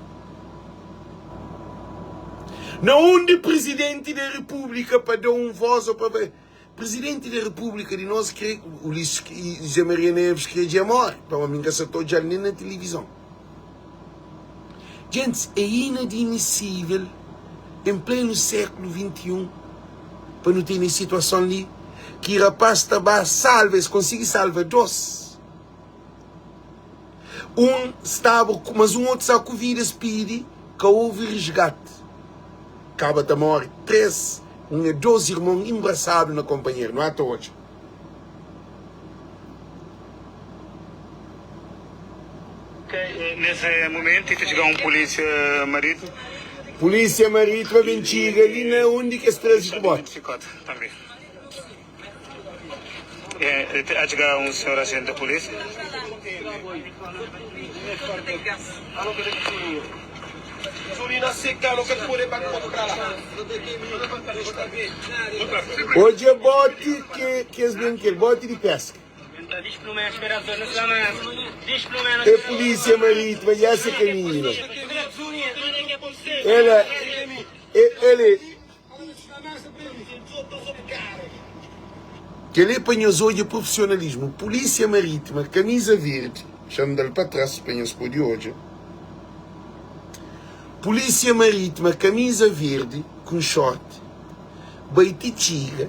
Na undi Presidenti da República pa da un voz ou pa Presidenti da República di nos kre Ulisses José Maria Neves kre dja more pamodi mi nka sa ta odjal nen na tilivizon. Gentis é inadimissível em pleno século 21 pa nu tene situason li ki rapaz ta ba salva es konsigi salva 2 un staba mas un otu staba ku vida es pidi ka houve resgate kaba ta more 3 un é 2 irmon inbrasadu na konpanheru nu ata odja. Nesse momento ta txiga un polícia marítimo. Polícia marítima ben txiga li na undi ki es traze ku boti. A txiga un senhor agente da polícia. Odja boti ki es ben kel boti di peska. É polícia marítima e essa caminho la. Ela ele Kel-li é pa nhos odja profissionalismo. Polícia marítima, camisa verde, xa-m da-l pa trás pa nhos pode odja. Polícia marítima, camisa verde ku short, bai ti txiga.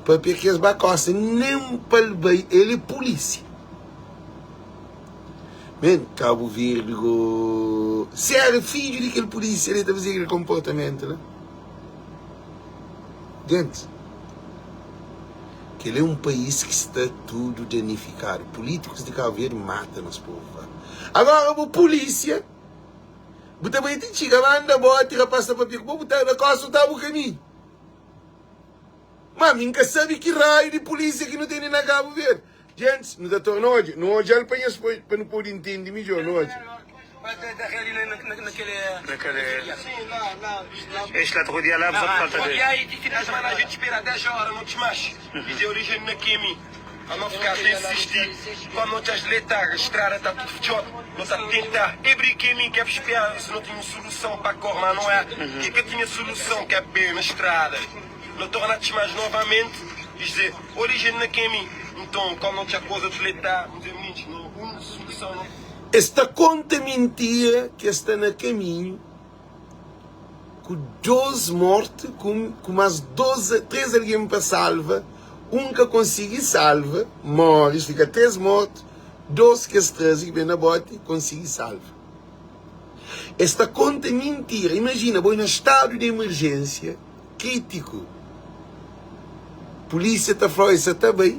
Papia ki es ba kosta nem pal bai el é polícia men Cabo Verde go se era fidju di kel polícia li ta fazia kel comportamento la gente kel é um país ki sta tudo danificado políticos de Cabo Verde mata nos povo agora bu polícia bu ta bai ti txiga banda boti rapaz ta papia ku bo bu ta da kosta bu ta bu caminho. Ma mi N ka sabe ki raiu di pulísia ki nu tene na Kabu Verdi. Gentis, nu ta torna odja. Nu odja-l pa nhos pa nu pode intende midjór. Nu odja. Naquele. Este lá de rodear lá, só falta de. Es ta konta mintira ki es sta na kaminhu ku 2 mortu ku mas 2 3 algen pa salva, un ka konsigi salva, móre, fika 3 mortu, 2 ki es traze ki ben na boti konsigi salva. Es ta konta mintira. Imajina bo na stadu di emerjénsia krítiku, pulísia ta fla-u es sa ta bai,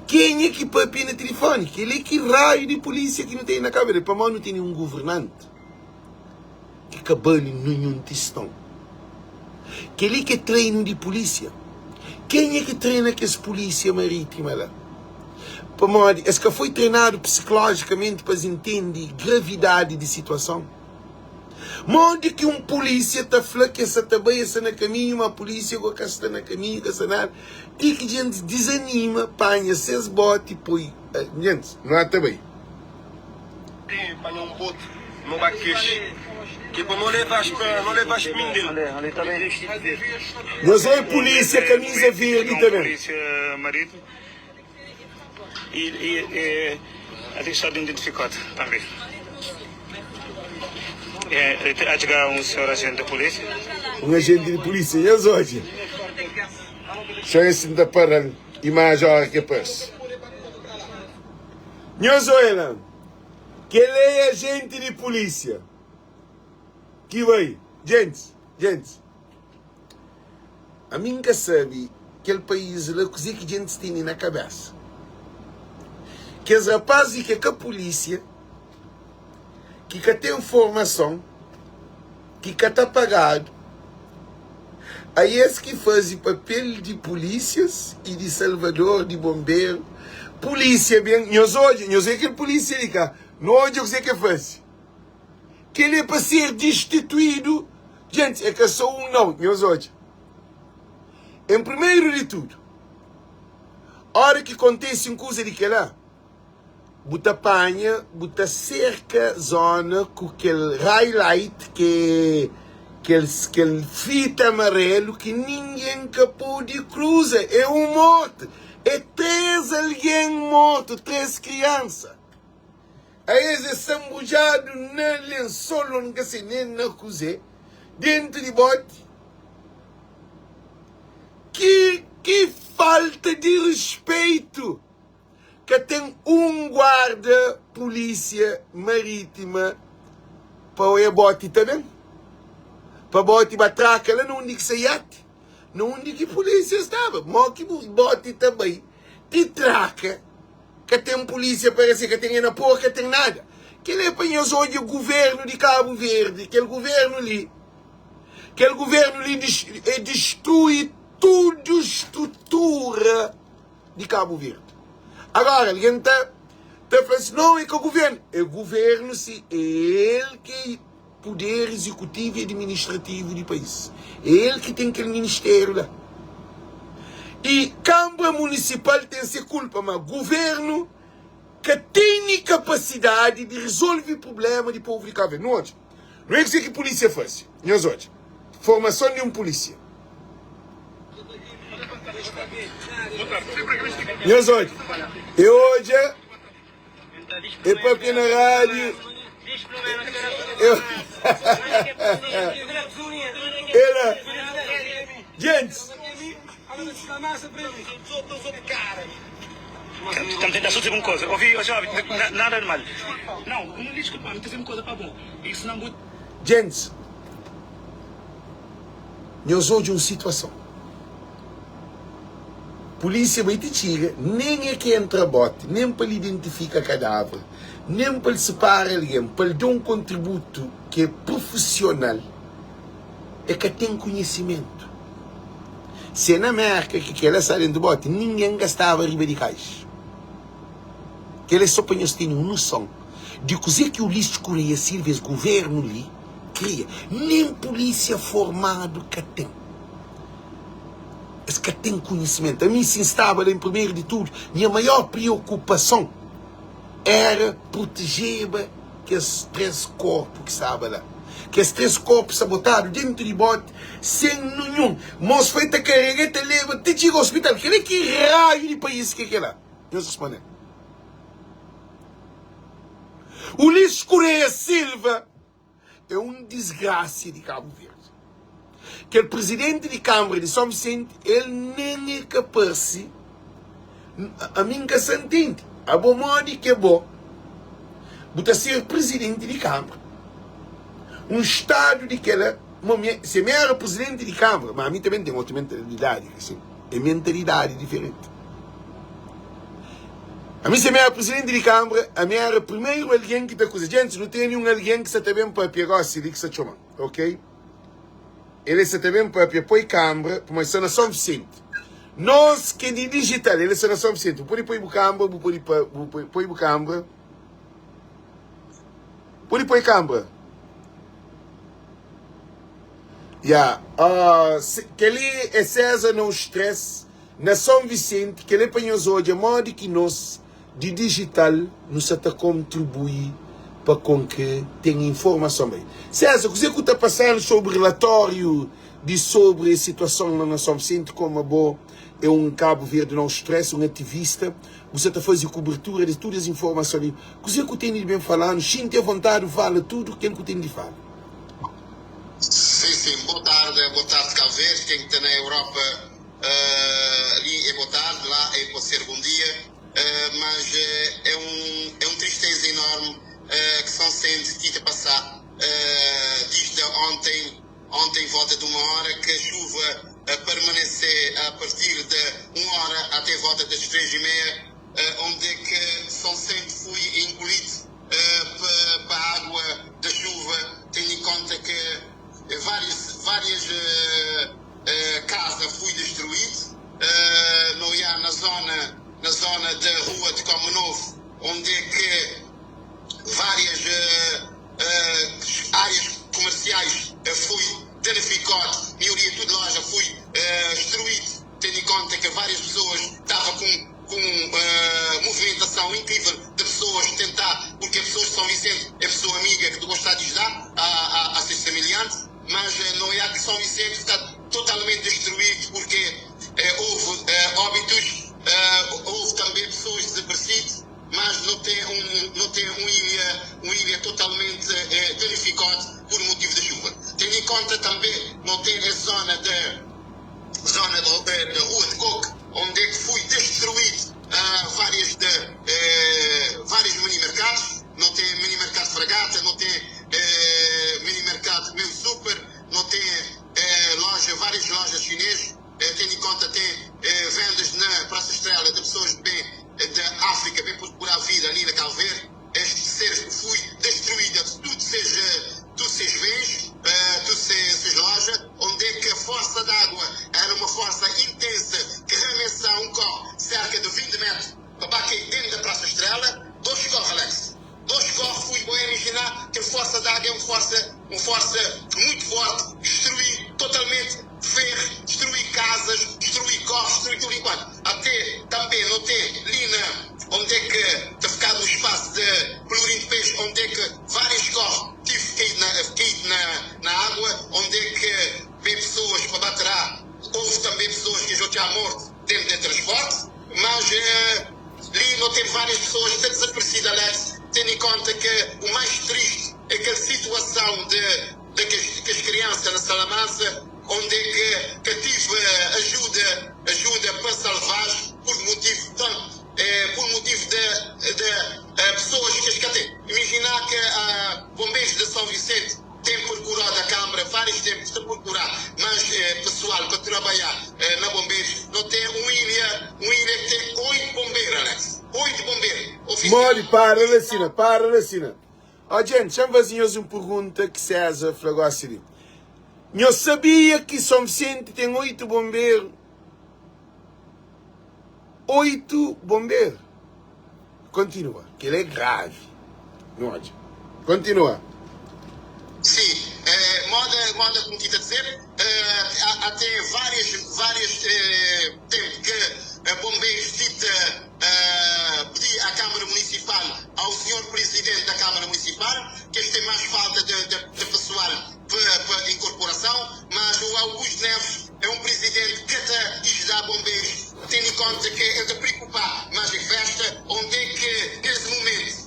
kenha ki papia na tilifóni? Kel-li ki raiu di pulísia ki nu tene na Kabu Verdi? Pamodi nu tene un governanti ki ka bali ninhun tiston. Kel-li ki é treinu di pulísia. Kenha ki trena kes pulísia marítima la? Pamodi es ka foi trenadu psikolójikamenti pa es intende gravidadi di situason. Modi ki un pulísia ta fla ki es sa ta bai, es sta na kaminhu, má pulísia go ka sta na kaminhu, ka sta nada, ti ki djentis dizanima, panha ses boti, poi. Djentis, nu ata bai. Panha un boti, no ba kex. Ke pa no levas pa no levas mindel. Nhos oi pulísia kamisa verdi ta ben. Polícia marítimo e, e, e a deixar de identificado também. É, a chegar um senhor agente da polícia. Un agente di pulísia, nhos odja. Só es N ta para-l imaji óra ki el parse. Nhos odja la, kel-la é agente di pulísia ki bai. Gentis, gentis, ami N ka sabe kel país la kuzê ki gentis tene na kabésa. Kes rapaz li ki é ka pulísia, ki ka ten formason, ki ka ta pagadu, a es ki faze papel di pulísias i di salvador, di bonberu. Pulísia ben, nhos odja, nhos odja kel pulísia li ka, nu odja kuzê ki el faze. Kel-li é pa ser distituídu. Gentis, é ka sô un nau, nhos odja. En primeru di tudu, óra ki kontise un kuza di kel-la, bu ta panha, bu ta serka zona ku kel highlight ki é kel kel fita amarelu ki ningen ka pode kruza. É un mortu, é 3 algen mortu, 3 kriansa. Aes é sta nbrudjadu na lensol ô N ka se nen na kuzê, dentu di boti. Ki ki falta di rispeitu! Ka ten un guarda pulísia marítima pa oia boti ta ben, pa boti ba traka la na undi ki se iati, na undi ki pulísia staba. Mo ki bu boti ta bai ti traka, ka ten pulísia pa rese, ka ten enapor, ka ten nada. Kel é pa nhos odja guvernu di Kabu Verdi, kel guvernu li, kel guvernu li e distrui tudu strutura di Kabu Verdi. Agora algen ta ta fla si não é ka governo, é governo si é el ki é poder executivo e administrativo di país. É el ki ten kel ministério la. E Câmara Municipal ten se culpa, ma governo ka tene capacidade di resolve problema di povo di Kabu Verdi. Nu odja. Nu é kuzê ki polícia faze. Nhos odja. Formason di un polícia. Nhos odja. E odja. E papia na rádio. Ela. Gente. Estamos tentar só dizer uma coisa. Ouvi, oh, jovem, nada de mal. Não, não desculpa, me dizer uma coisa para bom. Isso não vou. Gente, nhos odja un situason. Polícia bai ti txiga, nen é ki entra bote, nen pa el identifika kadáver, nen pa el separa algen, pa el da un kontributu ki é profesional. E ka ten konhisimentu. Si é na Merka ki kela sta dentu boti, ningen ka staba riba di kaixu. Kela é so pa nhos tene un noson. Di kuzê ki Ulisses Correia Silva es governu li kria? Nen pulísia formadu ka ten. Es ka ten konhisimentu. Ami si N staba la, en primeru di tudu, nha maior priokupason éra protejeba kes 3 korpu ki staba la. Kes 3 korpu sta botadu dentu di boti sen ninhun mos foi ta karega e ta leba ti txiga ospital. Kel-li ki raiu di país ki é kel-la? Nhos responde-m. Ulisses Correia Silva é un disgrasia di Kabu Verdi. Kel prizidenti di Kanbra di Son Visenti, el nen e ka parse, ami N ka sa ntende. Abo modi ke bo bu ta ser prizidenti di Kanbra? Un stadu di kela, mo mi, se mi era prizidenti di Kanbra, ma ami tanbe N ten otu mentalidadi, é mentalidadi diferenti. Ami si mi era presidenti di kambra, ami era primeru algen ki ta kuza. Gentis, nu tene un algen ki sa ta ben papia gosi li ki sa txoma, ok? El sa ta ben papia, poi kambra, pamodi sta na Son Visenti. Nos ki é di dijital, el sta na Son Visenti. Bu pode poi bu kambra, bu pode pa, bu poi, poi bu kambra. Pode poi kambra. Ya, uh, kel-li é César No Stress. Na São Vicente, kel é pa nhos odja modi ki nos di digital nu sa ta kontribui pa kon ki ten informason bai. César, kuze ku ta pasanu sobri relatóriu di sobri es situason la na São Vicente komu abo é un Cabo Verde No Stress, un ativista, bu sa ta fazi kubertura di tudu es informason li. Kuze ku teni di ben falanu? Xinti avontadi fala tudu kel ku teni di fala. Sim, sim. Boa tarde, boa tarde Cabo Verde, quem está na Europa Ali é boa tarde, lá é pode ser bom dia, mas é um, é um tristeza enorme que São Vicente tive a passar desde ontem, ontem volta de uma hora, que a chuva permanece a partir de uma hora até volta das 3:30, onde é que São Vicente foi engolido pela água da chuva, tendo em conta que várias, várias Casa fui destruído, no ia na zona na zona da rua de Como Novo, onde é que várias áreas comerciais fui danificado, maioria tudo loja fui destruído, tendo em conta que várias pessoas estava com com movimentação incrível de pessoas tentar, porque a pessoa de São Vicente é pessoa amiga que gosta de ajudar a, a, a seus semelhantes, mas não é que São Vicente está totalmente destruído porque houve óbitos, houve também pessoas desaparecidas, mas não tem um não tem um ilha um ilha totalmente danificada por motivo da chuva. Tendo em conta também não tem a zona de zona de, de Rua de Coque, onde é que foi destruído várias de, vários mini mercados, não tem mini mercado Fragata, não tem mini mercado Meu Super, não tem loja, várias lojas chinesas, tendo em conta tem vendas na Praça Estrela de pessoas bem da África, bem procurar vida ali na Cabo Verde, este ser foi destruída, tudo seja, tudo seus bens, tudo seus lojas, onde é que a força d'água era uma força intensa que remessava um carro cerca de 20 metros para bater dentro da Praça Estrela, dois carros, Alex. Dois carros, fui bom imaginar que a força d'água é uma força, uma força muito forte, destruir totalmente ferro, destruir casas, destruir carros, destruir tudo enquanto. Até também não tem ali na, onde é que está ficado o espaço de Pelourinho de Peixe, onde é que vários carros tive caído na, caído na, na água, onde é que vem pessoas para bater houve também pessoas que já tinham morto dentro de transporte, mas ali não tem várias pessoas que estão desaparecidas, Alex, tendo em conta que o mais triste é aquela situação de, de que, as, que as crianças na Salamansa, onde é que, que tive ajuda, ajuda para salvar por motivo tanto, por motivo de, de pessoas que as têm. Imaginar que bombeiros de São Vicente têm procurado a Câmara vários tempos de procurar mais pessoal para trabalhar na bombeiros. Não tem uma ilha, uma ilha que tem 8 bombeiros, Alex. 8 bombeiros. Oficiais. Modi, para la sina, para la sina. Ó, gente, xa-m faze nhos un pergunta ki César fla gosi li. Nhos sabia ki São Vicente ten 8 bonberu? 8 bonberu? Kontinua. Kel-la é gravi. Nu odja. Kontinua. Si, moda moda ku N ti ta dizer, até várias várias tempu ke bombeiros ti ta pedi à Câmara Municipal, ao senhor presidente da Câmara Municipal, ke es tem mais falta de de pessoal pa pa incorporação, mas o Augusto Neves é um presidente ke ta ajudar bombeiros, tendo em conta ke el ta preocupar mais em festa, onde é ke nesse momento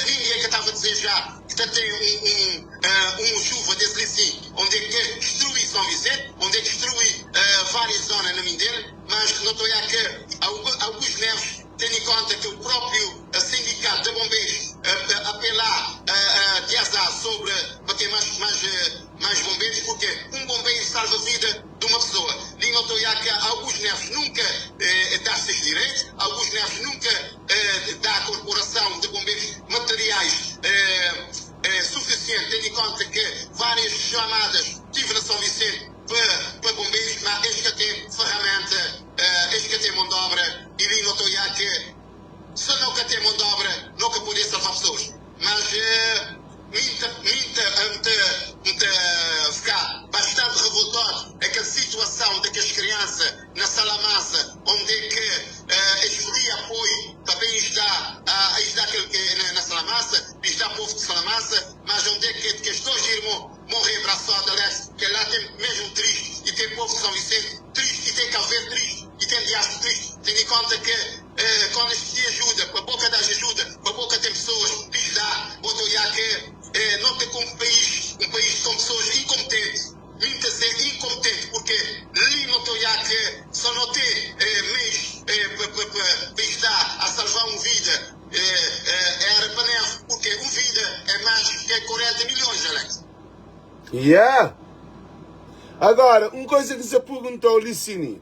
ninguém ke tava desejar que ta tem um um um chuva desse li sim, onde é ke destrui São Vicente, onde é que destrui várias zonas na Mindelo, mas não estou a que Augusto Neves, tendo em conta que o próprio sindicato de bombeiros apelar de azar sobre para ter mais, mais, mais bombeiros, porque um bombeiro salva a vida de uma pessoa. Li não estou a que Augusto Neves nunca dá seus direitos, Augusto Neves nunca dá à corporação de bombeiros materiais suficiente, tendo em conta que várias chamadas tive na São Vicente para, para bombeiros, mas eles que têm ferramenta, eles que têm mão de obra, e li não estou a que se nunca tem mão de obra, nunca poder salvar pessoas. Mas muita, muita, muita, muita ficar bastante revoltado aquela situação daquelas crianças na Salamansa, onde é que eles pediam apoio para bem ajudar, a ajudar aquele que, na, na Salamansa, ajudar o povo de Salamansa, mas onde é que, que os dois irmãos morrem abraçados, Alex, que lá tem mesmo triste, e tem povo de São Vicente triste, e tem Cabo Verde triste, e tem Diaspo triste, tendo em conta que quando eles pedem ajuda, para a boca dá ajuda, para a boca tem pessoas, ajudar, botou já que não tem como país, um país com pessoas incompetentes, muitas vezes incompetente, porque ali não estou já que só não tem meios para ajudar a salvar uma vida, era para nós, porque uma vida é mais que 40 milhões, Alex. Yeah. Agora, uma coisa que você perguntou, Licini,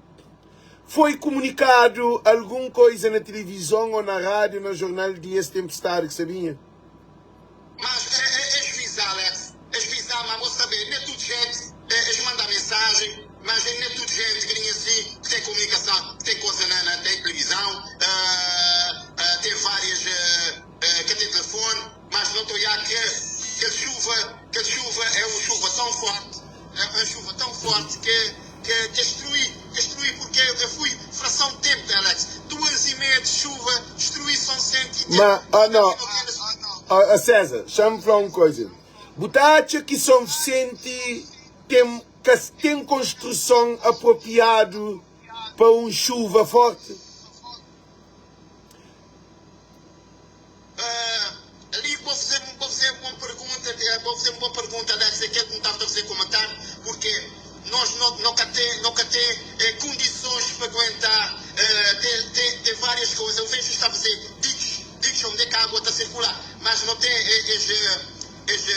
foi comunicado alguma coisa na televisão ou na rádio, no jornal de esse tempestade que sabia? Mas é, é, é avisar, Alex, é avisar, mas vou saber, nem é tudo gente, é, é mandar mensagem, mas nem é tudo gente que nem assim, que tem comunicação, que tem coisa na, na tem televisão, tem várias, que tem telefone, mas não estou já que, que a chuva, que a chuva é uma chuva tão forte, é uma chuva tão forte que, que, que destrui, destrui, porque eu fui fração de tempo, Alex, 2h30 de chuva, destrui São Vicente. Mas, ah não, ah, César, chama-me falar uma coisa. Butacha que São Vicente tem, que tem construção apropriado para uma chuva forte? Ali vou fazer, vou fazer uma pergunta, vou fazer uma boa pergunta, Alex, aquilo que me estava a fazer comentar, porque nós não, nunca tem, nunca tem condições para aguentar, tem, tem, tem várias coisas. Eu vejo está a fazer diques, diques onde é que a água está a circular, mas não tem esse, esse,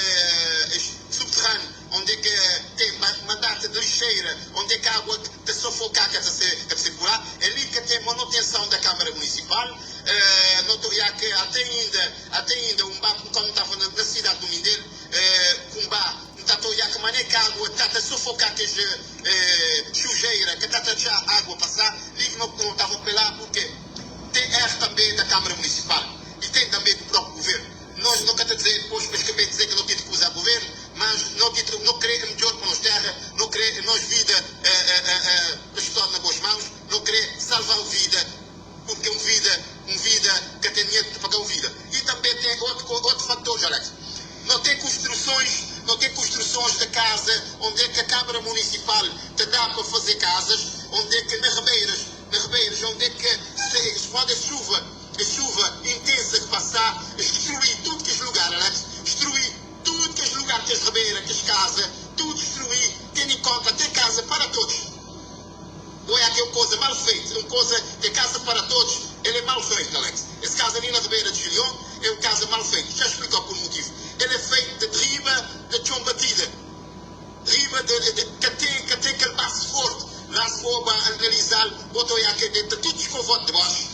esse subterrâneo, onde é que tem uma data de lixeira, onde é que a água está a sufocar, que está a circular. É ali que tem manutenção da Câmara Municipal. Não estou a que até ainda, até ainda um bar, quando estava na, na cidade do Mindelo, um bar, não estou a que maneira que a água está a sufocar que sujeira, que está a deixar a água passar, ali não, não estava a apelar porque tem erro também da Câmara Municipal e tem também do próprio governo. Nós não queremos dizer, depois, mas acabei de dizer que não tem que usar governo, mas não, não queremos melhor para nós terra, não queremos nós vida uh, uh, uh, na boas mãos, não queremos salvar a vida, porque um vida, um vida que tem dinheiro para pagar uma vida. E também tem outro, outro fator, Alex. Não tem construções, não tem construções de casa, onde é que a Câmara Municipal te dá para fazer casas, onde é que nas Ribeiras, nas Ribeiras, onde é que se, se pode a chuva, a chuva intensa que passar, destruir tudo que é lugar, Alex, destruir tudo que é lugar, que as ribeiras, que as casas, tudo destruir, tendo em conta ter casa para todos. Ou é aquela coisa mal feita, uma coisa que é casa para todos, ele é mal feito, Alex. Esse caso ali na Ribeira de Gilion é um caso mal feito. Já explicou por um motivo. Ele é feito de riba de chão batida. Riba de, de, de, que tem, que tem aquele passo forte. Lá se for analisar, botou aí aqui dentro, tudo escovado de baixo.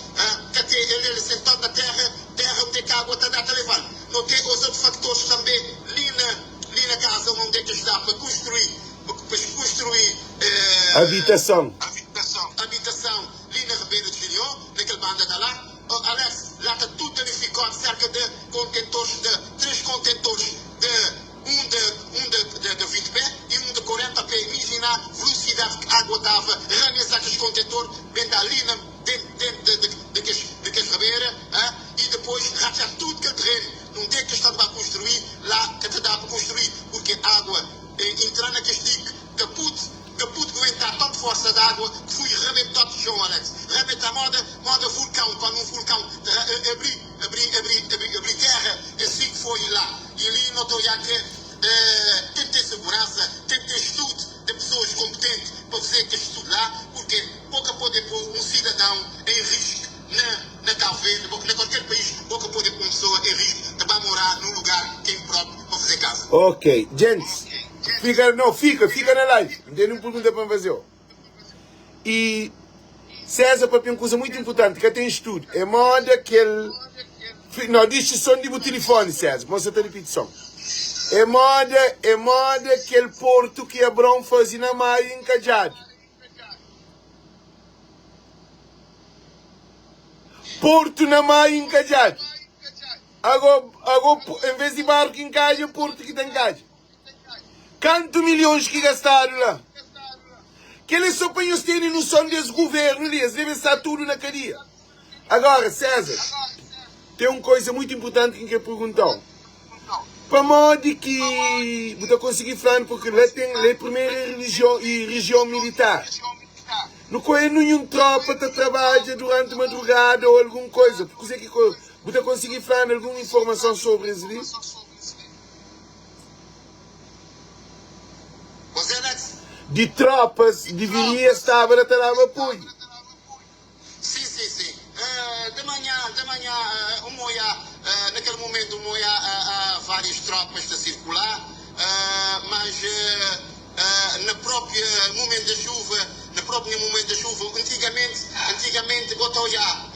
Que tem, ele, ele sentado na terra, terra onde é que a água está a levar. Não tem os outros fatores também, ali na, ali na casa onde é que ajudar para construir, para construir habitação. Habitação. Habitação ali na Ribeira de Gilion, naquele banda da lá. Oh, Alex, lá está tudo danificado, cerca de contentores de 3. tudo kel terreno nunde ke es ta ba construí lá ka ta dá pa construí porque água entrá na kes dique ka pud ka pud guentá tant força de água que fui rebentó txon Alex rebentá moda moda vulcão quando um vulcão ta abri abri abri abri abri terra é assim que foi lá e ali no ta oiá que tem que ter segurança tem que ter estudo de pessoas competente pa fazer kel estudo lá porque bo ka pode pô um cidadão em risco na na Cabo Verde bo na qualquer país bo ka pode pô um pessoa em risco ta ba morar num lugar que é impróprio pa fazer casa. Ok, gents, fika, não, fika, fika na live. N tene un pergunta pa N faze-u. E César papia un kuza mutu inpurtanti, ka ten studu. É moda kel, não, dixi son di bu tilifoni, César, pamodi sa ta ripiti son. É moda, é moda kel portu ki Abraon faze na mar inkadjadu. Portu na mar inkadjadu. Ago, ago, en vez di barku ki nkadja, é portu ki ta nkadja. Kantu milhons ki gastadu la? Kel é so pa nhos tene noson des guvernu li, es debe sta tudu na kadia. Agora, César, ten un koisa muitu inpurtanti ki N kre perguntau. Pamodi ki bu ta konsigi fla-nu, purki la ten, la é primeira relijion i rijion militar. Nu ka oia ninhun tropa ta trabadja duranti madrugada o algun koisa. Kuze ki bu ta konsigi fla-nu algun informason sobri es li? Di tropas diviria staba la ta daba apoiu. Sim, sim, sim. De manhã, de manhã, um oiá, naquele momento, um oiá várias tropas ta circulá, mas na própria momento da chuva, na próprio momento da chuva, antigamente, antigamente, bo ta oiá,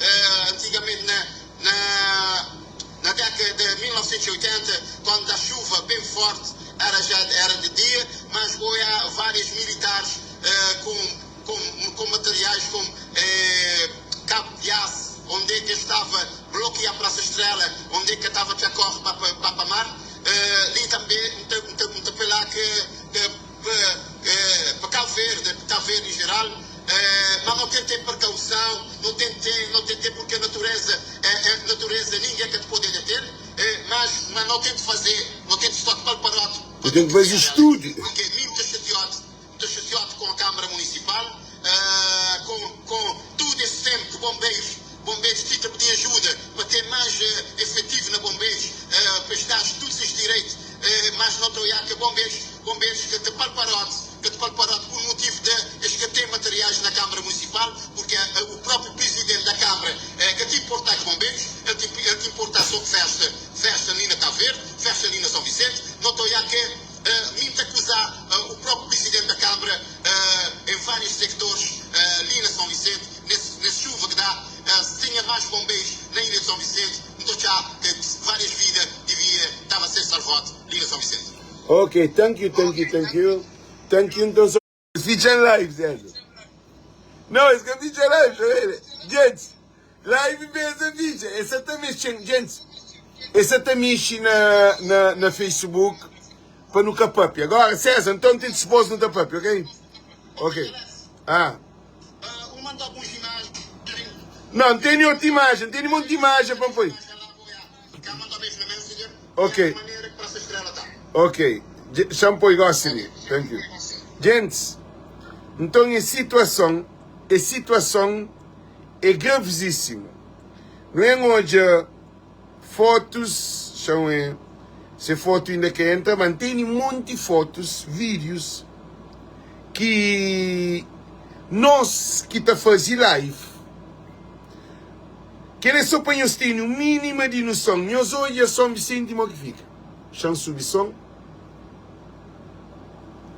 antigamente na, na, na década de 1980, quando da chuva bem forte, era já era de dia, mas oiá vários militares com com, com materiais como eh, cabo de aço, onde é que estava bloquear a Praça Estrela, onde é que estava a corre para, para, para mar, eh, ali também, um lá que, que, que, para Cabo Verde, para Cabo Verde em geral, eh, mas não tem ter precaução, não tem ter, não tem ter porque a natureza, é, é natureza ninguém que te pode deter, eh, mas, mas não tem de fazer, não tem de estar preparado. Eu tenho que fazer estudo. Porque muito chateado Estou chateado com a Câmara Municipal, com, com tudo esse tempo que bombeiros, bombeiros fica a pedir ajuda para ter mais efetivo na bombeiros, para estar todos esses direitos, mas não estou a que bombeiros, bombeiros que te palparote, que te palparote por motivo de eles que têm materiais na Câmara Municipal, porque o próprio presidente da Câmara que te importa com bombeiros, ele te, ele te importa só festa, festa ali na Cabo Verde, festa ali na São Vicente, não estou a que uh, minta acusar uh, o próprio presidente da Câmara uh, em vários sectores ali na São Vicente, nesse, nesse chuva que dá, se tinha mais bombeiros na ilha de São Vicente, então já que várias vidas devia estava a ser salvado ali na São Vicente. Ok, thank you, thank you, thank you. Thank you, então. Ficha live, César. Não, esse que é ficha live, gente. Live beza ficha. Essa tá mexendo, gente. Essa tá mexendo na, na, na Facebook para no capapi. Agora, César, então te dispôs no tapapi, ok? Ok. Ah. Não, tem outra imagem, tem muita imagem para pôr. Ok. Ok. Shampoo gosto Thank you. Gente, então a situação, a situação é gravíssima. Não é hoje fotos, são é, se foto ainda que entra, mas tem monte de fotos, vídeos que nós que tá fazendo live, que ele só para nós ter uma mínima de noção. Nós hoje é São Vicente, como que fica? Chão subsom.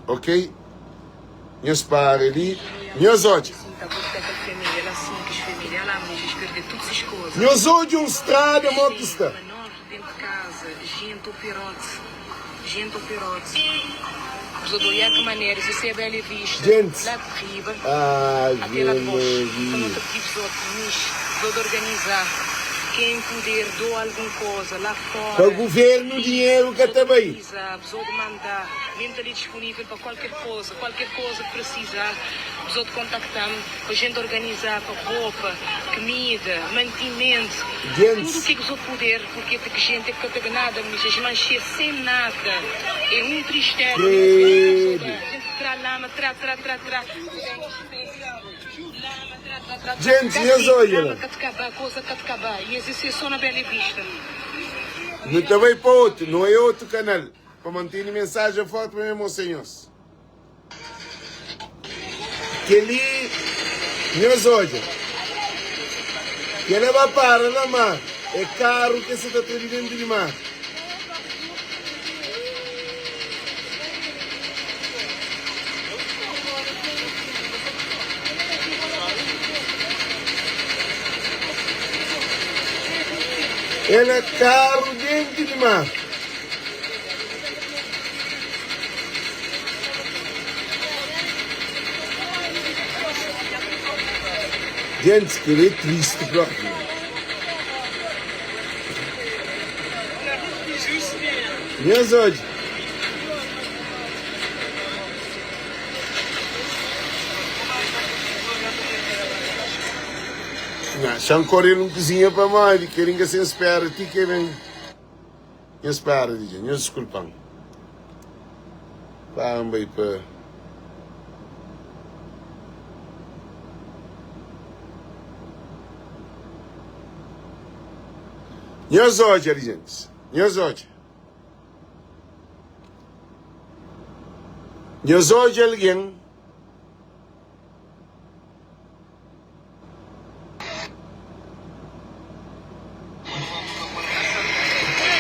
Ok? Nhos para ali. Nhos odja. Nhos odja un strada mo ki sta. Djentis. Ai, Quem puder doa algum cosa lá Pa fora governo li dinheiro ka bzot ta bai. organiza bzot manda mi nta li disponível pa qualquer cosa qualquer cosa que precisa bzot contactam pa gente organiza pa ropa kmida mantimento tudo Djents. que bzot puder porque te que gente que ka ta nada mis es manxe sem nada é um tristeza mi Credo. gente tra lama tra tra tra tra Djents nhos odja la. Nu ta bai pa otu, nu é otu kanal pa mantene mensajen forti pa mi mostra nhos. Kel-li nhos odja. Kel-la ba para na mar. É karu ki sa ta tra di dentu di mar. El é karu dentu di mar. Gentis, kel-li é tristi propi. Nhos odja. Nha, xa-m kore-l un kuzinha pamodi kel-li N ka sen spera ti ki el ben. Nhos para di dja, nhos diskulpa-m. Para N bai pa. Nhos odja li, gentis. Nhos odja. Nhos odja algen.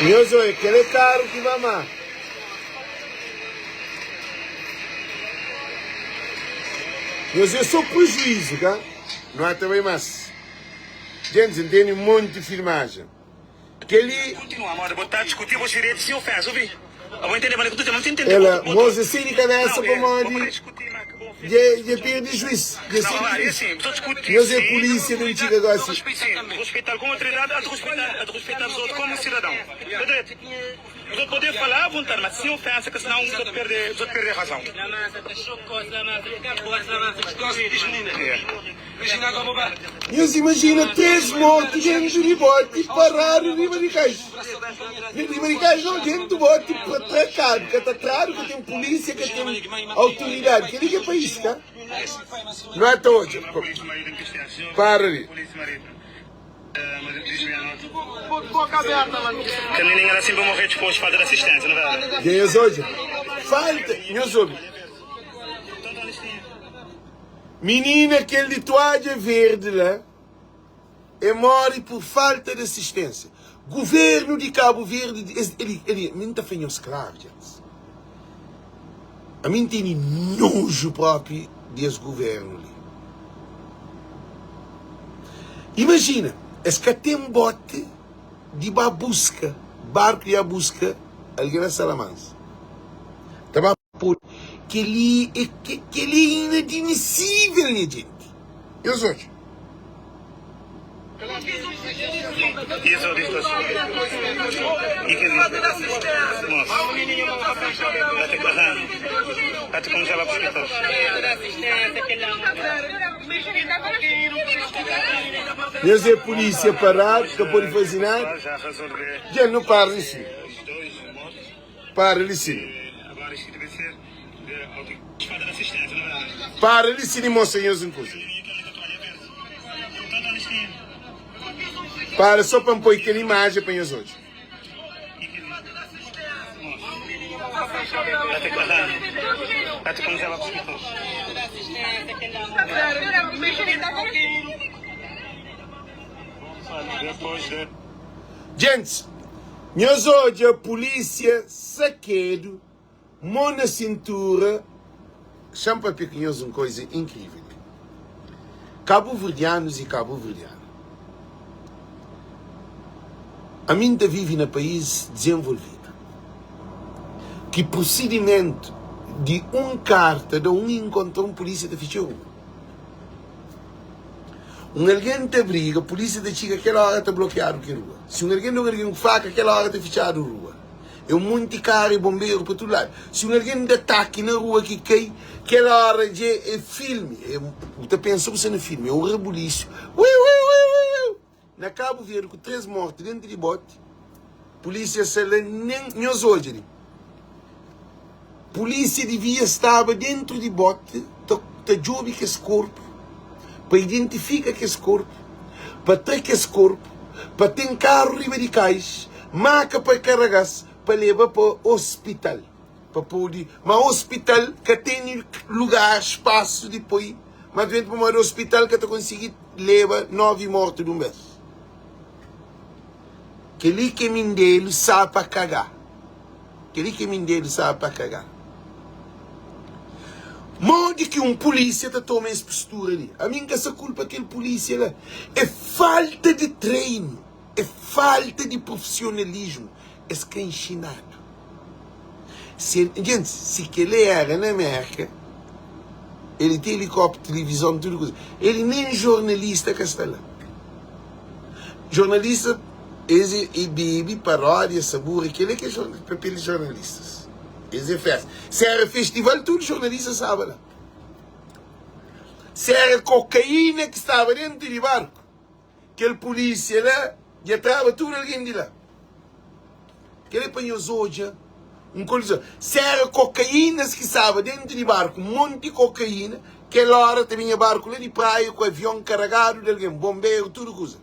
Nhos odja, kel é karu ki ba mar. Nhos é so prejuízu, ka? Nu ata bai mas. Gentis, N tene monti filmajen. Kel-li. Ela, Mos é sai di kabésa pamodi dja dja perde juís. Dja sai di juís. Nhos é pulísia ben txiga gósi. Nhos imajina 3 mortu dentu di boti paradu riba di kais. Riba di kais nau, dentu boti trakadu, ka ta tradu, ka ten pulisia, ka ten autoridadi. Kel-li ki é país, ka? Nu ata odja. Para li. Dja nhos odja? Falta, nhos obi. Minina kel di toadja verdi la e mori por falta di asistensia. Governo di Cabo Verde es eli eli mi nta fla nhos klaru djents. Ami nteni noju propi di es governo li. Imajina es ka ten bote di ba buska barku di ba buska algen na Salamansa ta ba Pô, kel-li é kel-li é inadmisível, nha jenti. Nhos odja. Nhos é polísia paradu, ka pode faze nada. Dja nu para li si. Para li si. Para li si di mostra nhos un kuza. Para só pa N poi kel imajen pa nhos odja. Gentis, nhos odja pulísia sakedu, mô na sintura. Xa-m papia ku nhos un koiza inkrível. Kabuverdianus i kabuverdiana, ami N ta vive na país dizenvolvidu, ki prosidimentu di un karta da un inkontra un pulísia ta fitxa rua. Un algen ta briga, pulísia ta txiga kel óra ta blokiadu kel rua. Si un algen da un algen ku faka, kel óra ta fitxadu rua. É un monti karu i bonberu pa tudu ladu. Si un algen da ataki na rua ki kai, kel óra dja é filmi. É, bu ta pensa bu sta na filmi. É un rebulísiu. Uiu, uiu, uiu, uiu! Na Kabu Verdi ku 3 morti dentu di boti, pulísia sta la nen nhos odja li. Pulísia divia staba dentu di boti ta ta djobe kes korpu, pa identifika kes korpu, pa tra kes korpu, pa ten karu riba di kais, maka pa karaga-s pa leba pa ospital. Pa pode, ma ospital ka tene lugar, spasu di poi más duenti pamodi ospital ka ta konsigi leba 9 mortu di un bes. Kel-li ki é Mindelo sa pa kagá. Kel-li ki é Mindelo sa pa kagá. Modi ki un pulísia ta toma es postura li? Ami N ka sa kulpa kel pulísia la. É falta di treinu, é falta di profisionalismu. Es ka inxinadu. Si, gentis, si kel-li éra na Mérka, el ten elikópteru, tilivizon, tudu kuza. El nen jornalista ka sta la. Jornalista, es é bebe, paródia, sabura, kel-li ki é papel di jornalistas. Es é festa. Si éra festival, tudu jornalista staba la. Si éra kokaína ki staba déntu di barku, Kel pulísia la dja traba tudu algen di la. Kel-li é pa nhos odja un kolizon. Si éra kokaínas ki staba déntu di barku, un monti kokaína, kel óra ta binha barku la di praia ku avion karagadu di algen, bonberu, tudu kuza.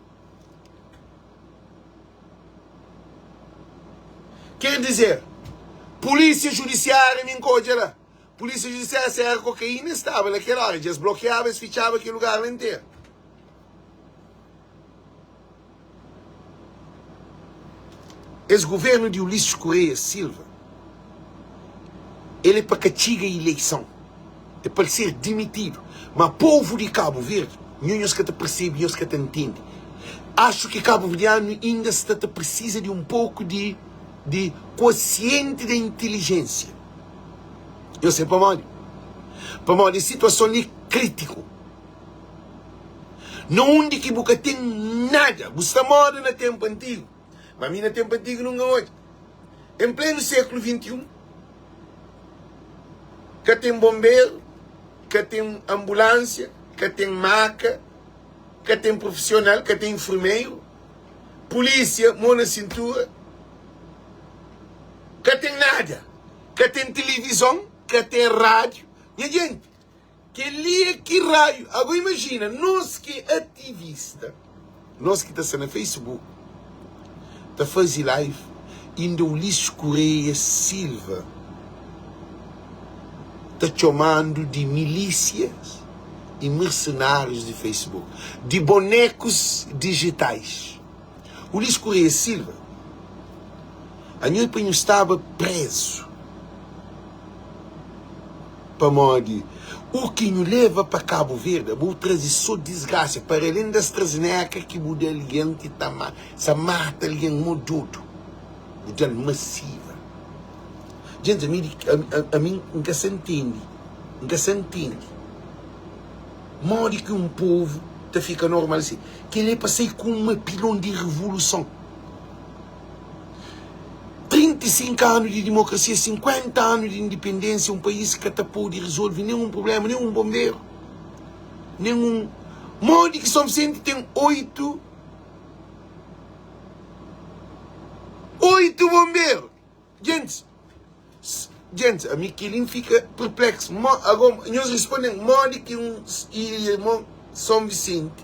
Ker dizer, pulísia judisiária mi N ka odja la. Pulísia judisiária, si éra kokaína, es staba la kel óra. Dja es blokiaba, es fitxaba kel lugar la interu. Es governo di Ulisses Correia Silva el é pa ka txiga ileison, é pa el ser dimitidu. Ma povu di Kabu Verdi, nho nhos ka ta persebe, nhos ka ta ntende. Axu ki kabuverdianu inda sta ta presiza di un poku di di kuosienti da intelijensia. Nhos sabe pamodi? Pamodi es situason li kritiku. Na undi ki bu ka ten nada. Bu sta moda na tenpu antigu, ma mi na tenpu antigu nunka N odja. En plenu sekulu 21, ka ten bonberu, ka ten anbulansia, ka ten maka, ka ten profisional, ka ten infermeru, pulisia mo na sintura, ka ten nada, ka ten tilivizon, ka ten radiu. Nha jenti, Kel-li é ki raiu! Ago imajina, nos ki é ativista, nos ki ta sta na Facebook, ta faze live, inda Ulisses Correia Silva ta txomandu di milísias y mercenários di Facebook, di bonekus dijitais. Ulisses Correia Silva, anho é pa nhu staba prezu. Pamodi u ki nhu leva pa Kabu Verdi abo u traze so disgrasia para alén das trasneka ki bu da algen ki ta sa mata algen mo dodu bu dal masiva Djenti ami ami N ka sa ntende N ka sa ntende modi ki un povu ta fika normal si kel-li é pa sai ku un mapilon di revoluson. 35 anu di dimokrasia, 50 anu di indipendênsia, un país ka ta pode rizolve nen un prubléma, nen un bonberu, nen un. Modi ki São Vicente ten 8 8 bonberu? Gentis, gentis, ami kel-li N fika perpleksu. Mo, ago, nhos responde-m, modi ki un ilha mo São Vicente,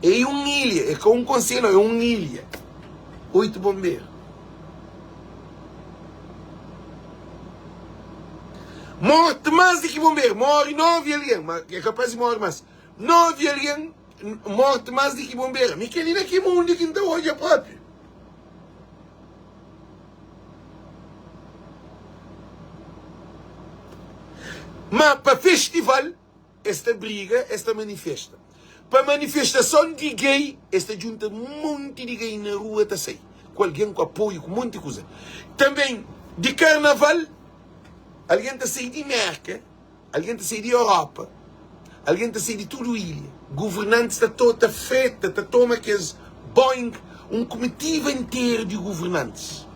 é un ilha, é ka un konselhu, é un ilha, 8 bonberu. Morte más di ki bonberu, móre 9 algen, ma é kapaz di móre más. 9 algen, morte más di ki bonberu. Ami kel-li na ki mundu ki N ta odja propi? Ma pa festival es ta briga, es ta manifesta. Pa manifestason di gay es ta djunta monti di gay na rua ta sai ku algen ku apoiu ku monti kuza. Tanben di karnaval algen ta sai di Merka, algen ta sai di Europa. Algen ta sai di tudu ilha. Governantis ta to ta freta, ta toma kes Boeing, un kumitiva interu di governantis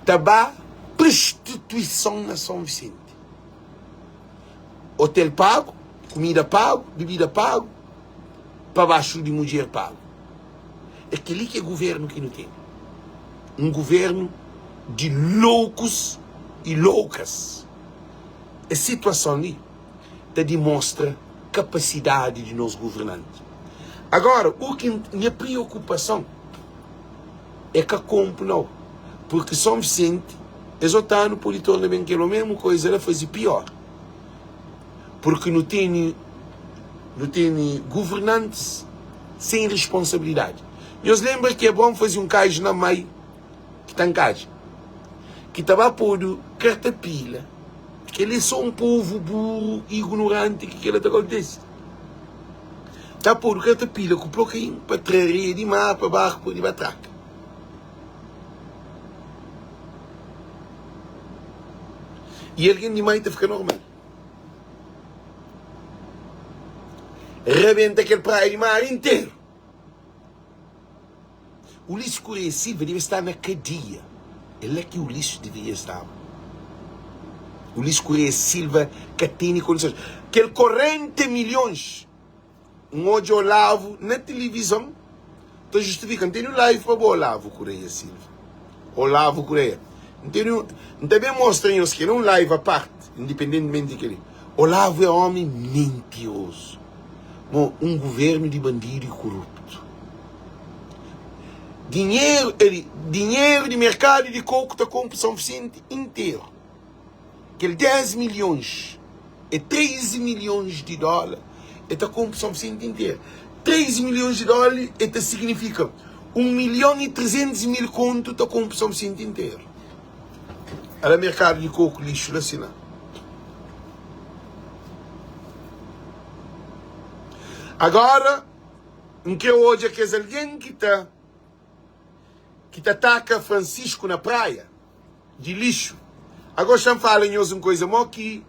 ta ba prostituison na São Vicente. Hotel pagu, kumida pagu, bibida pagu, pa baxu di mudjer pagu. É kel-li ki é governu ki nu tene. Un governu di loukus i loukas. Es situason li ta dimostra kapasidadi di nos governanti. Agora, u ki nha priokupason é ka konpu nau, purki Son Visenti es otu anu pode torna ben kel omesmu koiza la faze pior, purki nu tene nu tene governantis sen responsabilidadi. Nhos lenbra ki Abron faze un kaju na mai ki ta nkadja, ki ta ba podu kartapila. Kel-li é sô un povu buru i ignoranti ki kel-la ta kontise. Ta podu kartapila ku plokain pa tra areia di mar pa barku pode ba traka. I algen di mai ta fika normal. Rabenta kel praia di mar interu. Ulisses Correia Silva debe sta na kadia. É la ki Ulisses deveria staba. Ulisses Correia Silva ka tene kondisons. Kel 40 milhons, N odja Olavo na tilivizon ta justifika. N tene un live pa bo Olavo Correia Silva. Olavo Correia. N tene un, N ta ben mostra nhos kel un live a parte, independentemente di kel-li. Olavo é omi mentirozu. Mo un governo di bandidu i koruptu. Dinheru, el, dinheru di merkadu di koku ta konpu São Vicente interu. Kel 10 milhons é 13 milhons di dóla, e ta konpu São Vicente interu. 13 milhons di dóla e ta signifika 1 milhon i 300 mil kontu ta konpu São Vicente interu. Ala merkadu di koku lixu la sina. Agora N kre odja kes algen ki ta ki ta ataka Francisco na praia di lixu. Agora xa-m fala nhos un koiza mo ki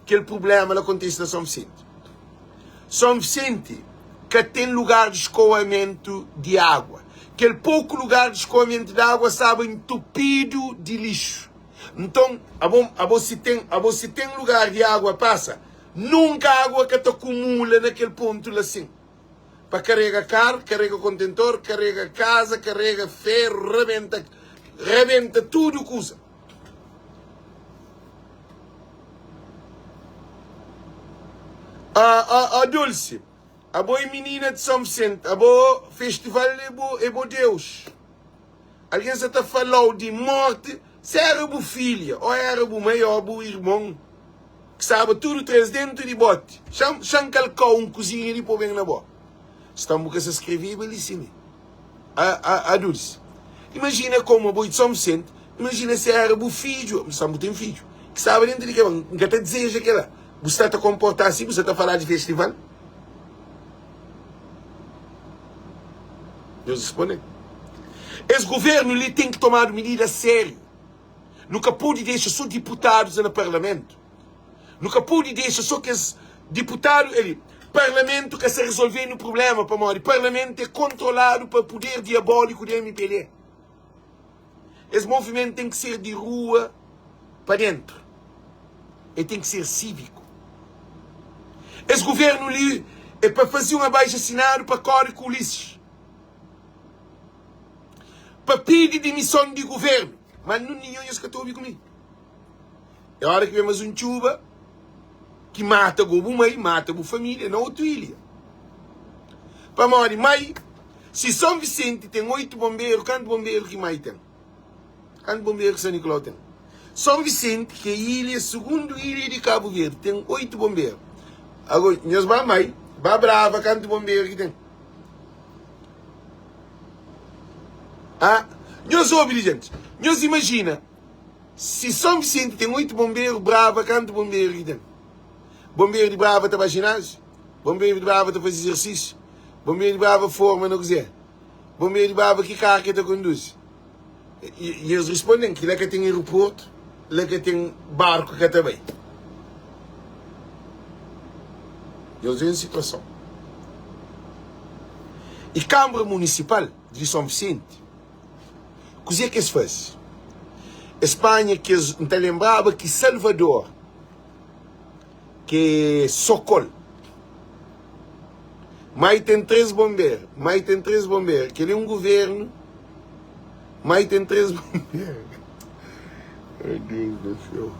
kel prublema la kontise na São Vicente. São Vicente ka ten lugar di skoamentu di agua. Kel poku lugar di skoamentu di agua staba entupidu di lixu. Nton, abo, abo si ten, abo si ten lugar di agua pasa, nunka agua ka ta kumula na kel pontu la sin. Pa karega kar, karega kontentor, karega kaza, karega feru, rabenta, rabenta tudu kuza. Ah, ah, ah, Dulce, abo é minina de São Vicente, abo festival é bo, é bo Deus. Algen sa ta fala-u di morti, se era bu filha, o era bu mai, o bu irmon, ki staba tudu tres dentu di boti, xa-m kalka-u un kuzinha di po ben na bo. Stan bu ka sa skreveba li sime. A, a, a Dulce. Imajina komu abo i di Son Visenti, imajina se era bu fidju, stan bu ten fidju, ki staba dentu di kel, N ka ta dizeja kela. Bu sta ta konporta asi, bu sa ta fala di festival? Nhos responde. Es governu li ten ki tomadu midida sériu. Nu ka pode dexa so diputadus na parlamentu. Nu ka pode dexa so kes diputadu ali. Parlamentu ka sa resolvenu problema pamodi parlamentu é kontroladu pa puder diabóliku di MPD. Es movimentu ten ki ser di rua pa dentru. El ten ki ser síviku. Es governu li é pa faze un abaixu asinadu pa kore ku Ulisses. Pa pidi dimison di governu. Ma nun di nhos ka ta obi ku mi. É ora ki ben mas un txuba ki mata go bu mai, mata bu família na otu ilha. Pamodi mai, si São Vicente ten 8 bonberu, kantu bonberu ki mai ten? Kantu bonberu ki São Nicolau ten? São Vicente, ki é ilha, sugundu ilha di Kabu Verdi, ten 8 bonberu. Ago, nhos ba mai, ba Brava, kantu bonberu ki ten? Ah, nhos obi li, gente. Nhos imajina, Si São Vicente tem 8 bomberu, Brava kantu bomberu ki ten? Bomberu di Brava ta ba jináziu? Bomberu di Brava ta faze izersísiu? Bomberu di Brava forma na kuzê? Bomberu di Brava ki karu ki el ta konduzi? I es responde-m ki la ka ten aeroportu, la ka ten barku ka ta bai. Nhos odja situason. I Kanbra Munisipal di Son Visenti, kuzê ki es faze? Es panha kes, N ta lenbraba ki Salvador, ki é Sokol, Mai ten 3 bonberu, mai ten 3 bonberu, kel-li é un govérnu, mai ten 3 bonberu. Ai Deus do céu.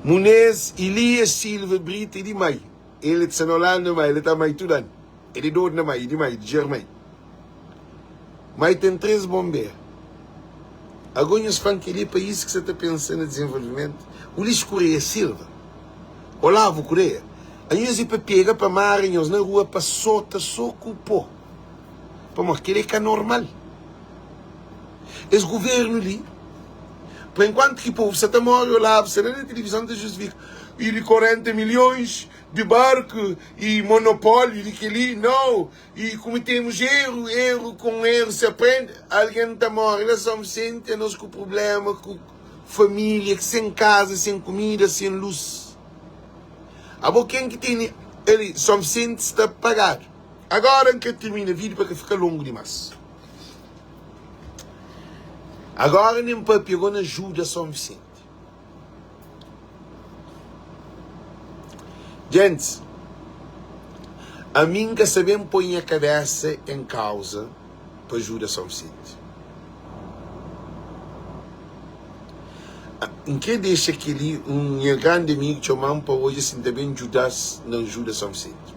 Munez Elias Silva Brito é di mai. El é di San Holanda, ma el ta mai tudu anu. El é dodu na mai, é di mai, di Djermai. Mai ten 3 bonberu. Ago nhos fla-m kel-li é país ki sa ta pensa na dizenvolvimentu? Ulisses Correia Silva, Olavo Correia, anhos é pa pega pa mara nhos na rua pa sota so ku po. Pamodi kel-li é ka normal. Es governu li, pa enkuantu ki povu sa ta more, Olavo sa la na tilivizon ta justifika, e di 40 milhões di barku e monopóliu di kel-li, nau, E kumetemos erro, erro com erro se aprende. Alguém ta morre la São Vicente, anos ku problema ku família, sem casa, sem comida, sem luz. Abo quem ki tene ali São Vicente sta pagado. Agora N ka termina vídeo pa ka fika longo dimas. Agora nem papia go na ajuda São Vicente. Gentis, ami N ka sa ben poi nha kabésa en kauza pa ajuda São Visenti. N krê dexa kel-li, un nha grandi amigu txoma-m pa odja si N ta ben djuda-s na ajuda São Visenti.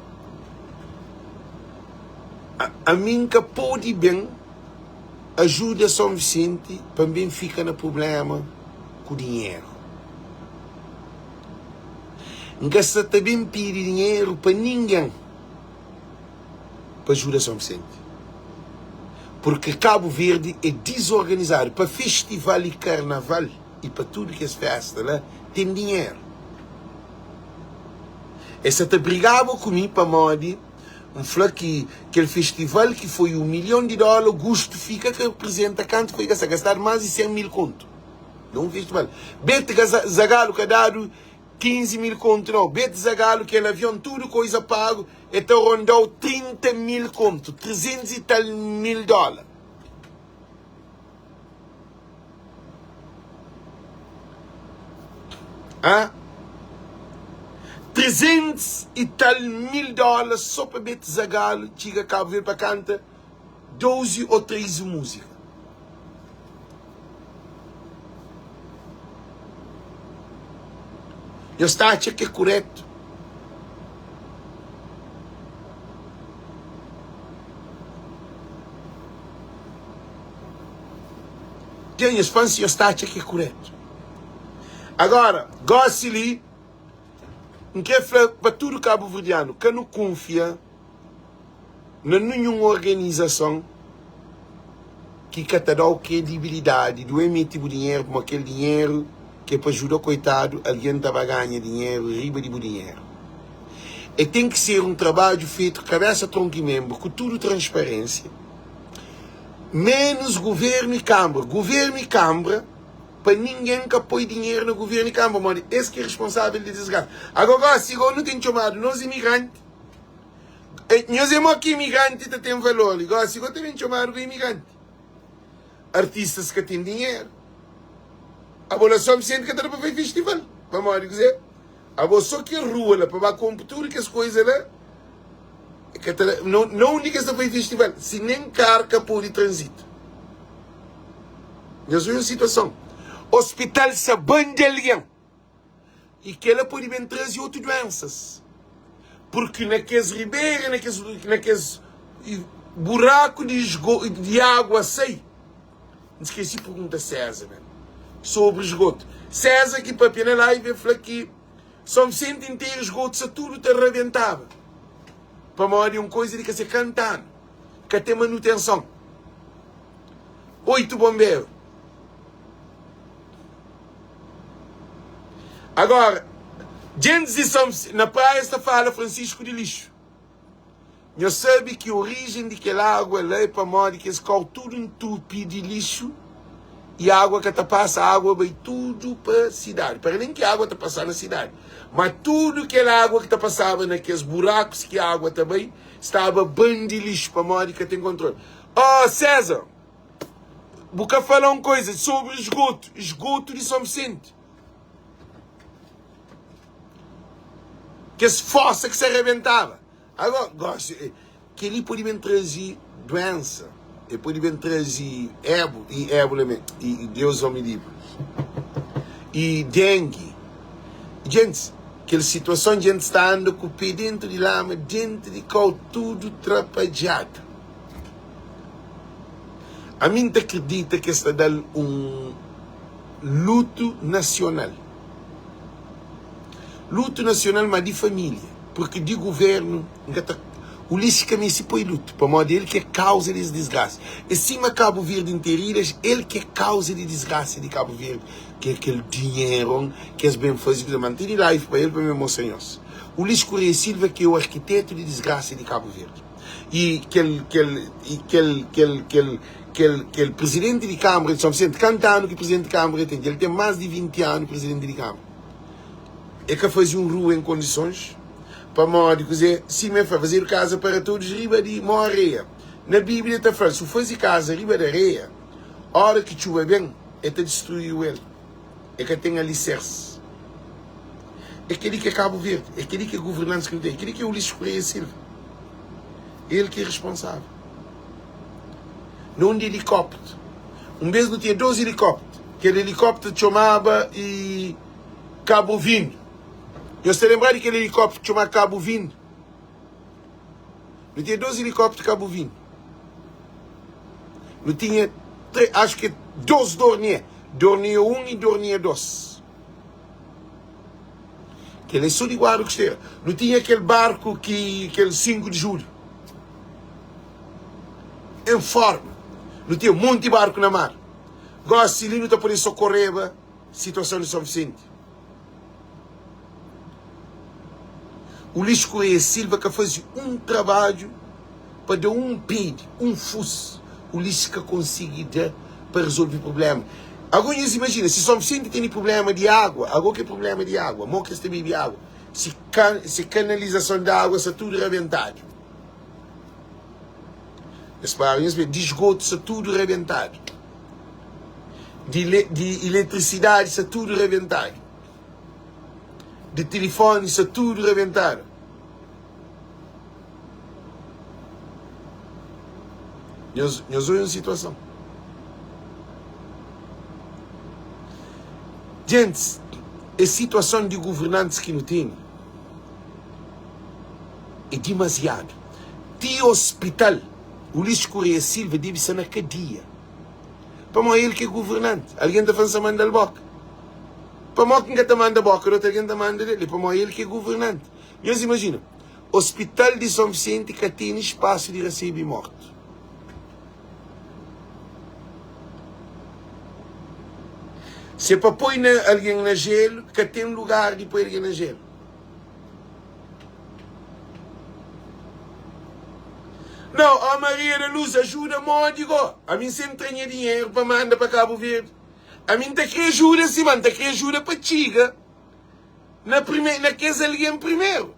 Ami N ka pode ben ajuda São Visenti pa N ben fika na prubléma. ku dinheru. N ka sta ta ben pidi dinheru pa ningen pa ajuda São Vicente. Purki Kabu Verdi é dizorganizadu. Pa festival y karnaval y pa tudu kes festa la ten dinheru. Es sa ta brigaba ku mi pamodi N fla ki kel festival ki foi 1 milhon di dóla Gusto fika ka reprezenta kantu foi gastadu. Gastadu más di 100 mil kontu na un festival. Bete Zagalo ka dadu 15 mil kontu nau. Bete Zagalo kel avion tudu koiza pagu e ta rondau 30 mil kontu, 300 i tal mil dóla. Hã? 300 e tal mil dólar só pa Bete Zagalo txiga Cabo Verde pa kanta 12 ou 13 múzika. Nhos ta atxa ki é kuretu? Ten nhos fã si nhos ta atxa ki é kuretu. Agora, gosi li, N kre fla pa tudu kabuverdianu, ka nu kunfia na ninhun organizason ki ka ta da-u kredibilidadi di bu mete bu dinheru, pamodi kel dinheru ki é pa juda koitadu, algen ta ba ganha dinheru riba di bu dinheru. E ten ki ser un trabadju fetu kabesa, tronku i menbru, ku tudu transparensia. Menus governu i kanbra. Governu i kanbra, pa ningen ka poi dinheru na governu i kanbra, pamodi es ki é responsavel di disgrasa. Ago gosi, go nu ten txomadu nos imigranti, nhos é mo ki imigranti ta ten valor li, gosi go ta ben txomadu go imigranti. Artistas ka ten dinheru. Abo la São Vicente ka ta da pa fai festival, pamodi kuzê? Abo so kel rua la pa ba konpo tudu kes koiza la. Ka ta na, na undi ki es ta fai festival si nen kar ka pode tranzita? Nhos odja situason. Hospital sa ban di algen i kela pode ben traze otu duensas. Purki na kes ribera, na kes, na kes buraku di esgo, di agua sai. N skesi pergunta César ben sobri esgoto. César ki papia na live e fla ki São Vicente inteiro esgoto sa tudo ta rabentaba pamodi un coisa di ka se kantanu ka ten manutenson 8 bomberu agora djentis di São na praia sta fala Francisco di lixo Nhos sabe ki orijen di kel agua la é pamodi kes kau tudu ntupi di lixu. I agua ka ta pasa, agua bai tudu pa sidadi. Para nen ki agua ta pasa na sidadi, ma tudu kel agua ki ta pasaba na kes burakus ki agua ta bai, staba ban di lixu pamodi ka ten kontroli. Oh César, bu ka fala un koisa sobri esgotu, esgotu di São Vicente. Kes fosa ki sa rebentaba. Agora, gosi, kel-li pode ben traze duénsa, el pode ben traze ébu, i ébola mê, i Deus ó mi livra, i dengi. Gentis, kel situason, gentis ta anda ku pé déntu di lama, déntu di kau, tudu trapadjadu. Ami N ta kridita ki es ta da-l un lutu nasional. Lutu nasional ma di família, purki di guvernu N ka ta Ulisses ka meste poi lutu, pamodi el ki é kauza di es disgrasa. É sima Kabu Verdi interu ilhas, el ki é kauza di disgrasa di Kabu Verdi, ki é kel dinheron ki es ben faze kuza. Ma N tene live pa el pa mi mostra nhos. Ulisses Correia Silva ki é o arkitetu di disgrasa di Kabu Verdi. I kel kel i kel kel kel kel kel prizidenti di Kâmara di São Vicente, kantu anu ki prizidenti di Kâmara ten? Dja el ten más di 20 anu prizidenti di Kâmara. E ka faze un rua en kondisons, pamodi kuze? Sima e fla, fazedu kaza para todos riba di mo areia. Na Bíblia ta fla, si bu faze kaza riba di areia, ora ki txuba ben, e ta distruiu el. E ka ten alisersi. É kel-li ki é Kabu Verdi, é kel-li ki é governantis ki nu ten, é kel-li ki é Ulisses Correia Silva. El ki é responsável. Na undi elikópteru. Un bês nu tinha dôs elikópteru. Kel elikópteru txomaba e Cabo Vindo. Nhos ta lenbra di kel elikópteru ki txomaba Cabo Vindo? Nu tinha dôs elikópteru Cabo Vindo. Nu tinha, acho que dôs Dornier. Dornier 1 e Dornier 2. Kel é só di guarda costeira. Nu tinha kel barku ki kel 5 di julho. Em forma. Nu tinha monti barku na mar. Gosi li nu ta pode socorreba situação di São Vicente. Ulisses Correia Silva ka faze um trabadju pa da um pedi, um fus. Ulisses ka konsigi da pa resolve problema. Ago nhos imajina si São Vicente tene problema di água, ago ki é problema di água, mo ki es ta bebe água? Si ka, si kanalizason di água sta tudu rabentadu. Es para nhos di esgoto sta tudu rabentadu. Di, di eletrisidadi sta tudu rabentadu. Di tilifoni sta tudu rabentadu. Nhos, nhos odja un situason. Gentis, es situason di governantis ki nu tene é dimaziadu. Ti ospital, Ulisses Correia Silva debe sta na kadia. Pamodi el ki é governanti. Algen ta fla N sta manda-l boka. Pamodi ki N ka ta manda boka di otu algen ta manda del? É pamodi el ki é governanti. Nhos imajina, Ospital di Son Visenti ka tene spasu di resebe mortu. Se pa poi na algen na jelu, ka ten lugar di poi algen na jelu. Nau, ó Maria da Luz, ajuda modi go? Ami N sen tra nha dinheru pa manda pa Kabu Verdi. Ami N ta kre ajuda si, ma N ta kre ajuda pa txiga. na prime na kes algen primeru.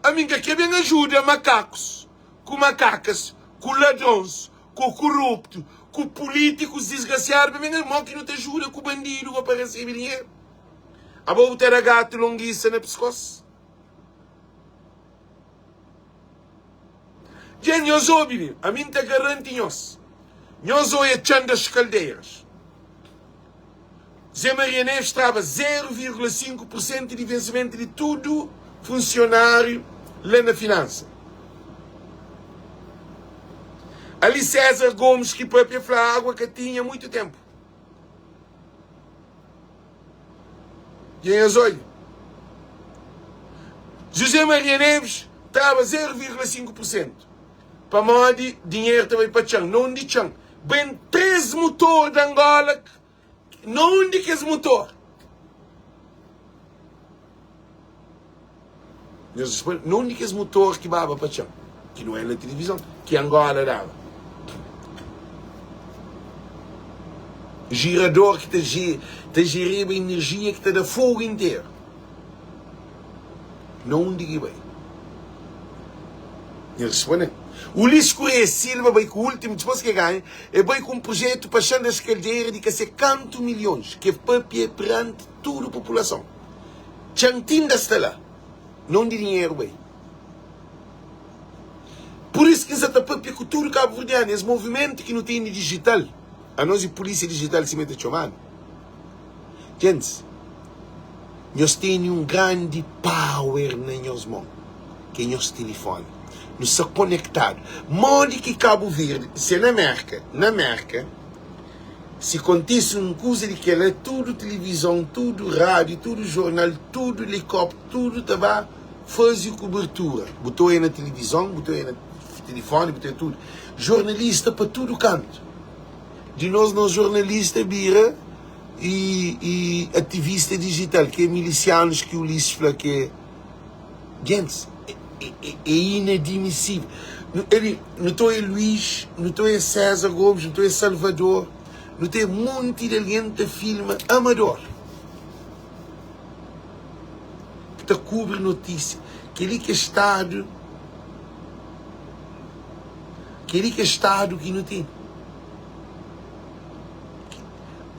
Ami N ka kre ben ajuda makakus ku makakas, ku ladrons, ku kuruptu, ku pulitikus disgrasiadu pa ben mo ki nu ta ajuda ku bandidu go pa resebe dinheru. Abo bu ta da gatu longisa na piskos? Dja nhos obi li, ami N ta garanti nhos, nhos oia txan das kaldeiras. Zé Maria Neves traba 0,5 por sentu di vensimentu di tudu funsionáriu la na finansa. Ali César Gomes ki papia fla água ka tinha muitu tempu. Dja nhos odja? José Maria Neves traba 0,5 por sentu pamodi dinheru ta bai pa txan, na undi txan? Ben 3 mutor di Angola Na undi kes mutor? Nhos responde, na undi kes mutor ki baba pa txan? Ki nu é na tilivizon, ki Angola daba. Jirador ki ta ta jeriba inerjia ki ta da fogu interu. Na undi ki bai? Nha responde-m. Ulisses Correia Silva bai ku ultimu, dipôs ki e ganha, e bai ku un projetu pa Chã das Caldeiras di ka se kantu milhons ki e papia peranti tudu populason. Txan tinda sta la. Na undi dinheru bai? Pur isu ki N sa ta papia ku tudu kabuverdianu, es movimentu ki nu tene dijital, anos e pulisia dijital sima e ta txomadu. Gentis, nhos tene un grandi power na nhos mon, ki é nhos tilifoni. Nu sta konektadu. Modi ki Kabu Verdi, se na Merka, na Merka, si kontise un kuza di kel-la, tudu tilivizon, tudu rádiu, tudu jornal, tudu elikópteru, tudu ta ba faze kubertura. Bu ta oia na tilivizon, bu ta oia na tilifoni, bu ta oia tudu. Jornalista pa tudu kantu. Di nos, nos jornalista bira i i ativista dijital, ki é milisianus ki Ulisses fla ki é gentis. É, é, é inadmissível. Nu, ele, nu ta oia Luís, nu ta oia César Gomes, nu ta oia Salvador, nu ta oia monti di algen ta filma amador. Ki ta kubri notísia. Kel-li ki é stadu, kel-li ki é stadu ki nu ten.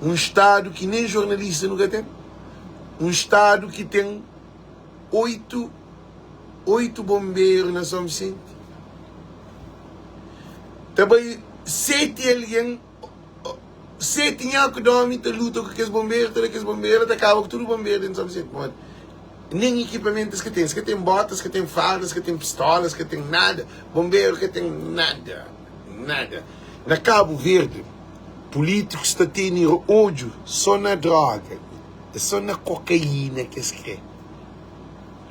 Un stadu ki nen jornalista nu ka ten. Un stadu ki ten 8, 8 bonberu na São Vicente. Ta bai 7 algen, 7 nhaku di omi ta luta ku kes bonberu, ta da kes bonberu, ta kaba ku tudu bonberu dentu São Vicente. Pamodi nen ekipamentu es ka ten. Es ka ten bota, es ka ten farda, es ka ten pistola, es ka ten nada. Bonberu ka ten nada. Nada. Na Cabo Verde, políticos ta tene odju só na droga, é só na cocaína que es kre.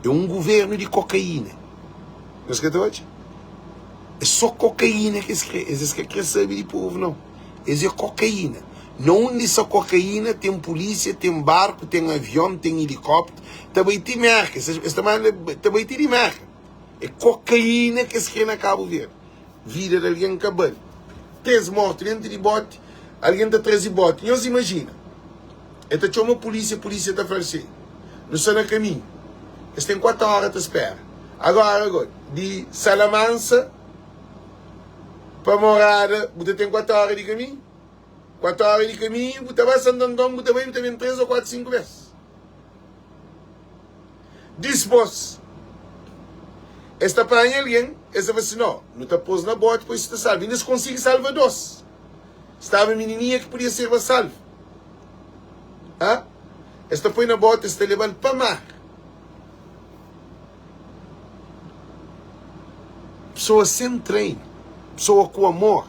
É um governo de cocaína. Nhos ka ta odja? É só cocaína que es kre. Es es ka kre sabe di povo não. Es é cocaína. Na undi sa cocaína tem polícia, tem barco, tem avião, tem helicóptero, ta bai ti Merca. Es ta manda, ta bai ti di Merca. É cocaína que es kre na Cabo Verde. Vida di algen ka bali. 3 mortu dentu di boti, algen ta traze boti. Nhos imajina, e ta txoma pulisia, pulisia ta fla-l si, Nu sta na kaminhu. Es ten 4 ora ta spera. Agora go, di Salamansa pa Morada, bu ta ten 4 ora di kaminhu? 4 ora di kaminhu, bu ta ba Santo Anton, bu ta bai, bu ta ben 3 o 4, 5 bes. Dispôs, es ta panha algen, es ta fla si, No, nu ta pô-s na bóti pa es ta salva. Inda es konsigi salva dôs. Staba minininha ki podia sérba salvu. Ha? Es ta poi na bóti, es ta leba-l pa mar. Pesoa sen treinu, pesoa ku amor.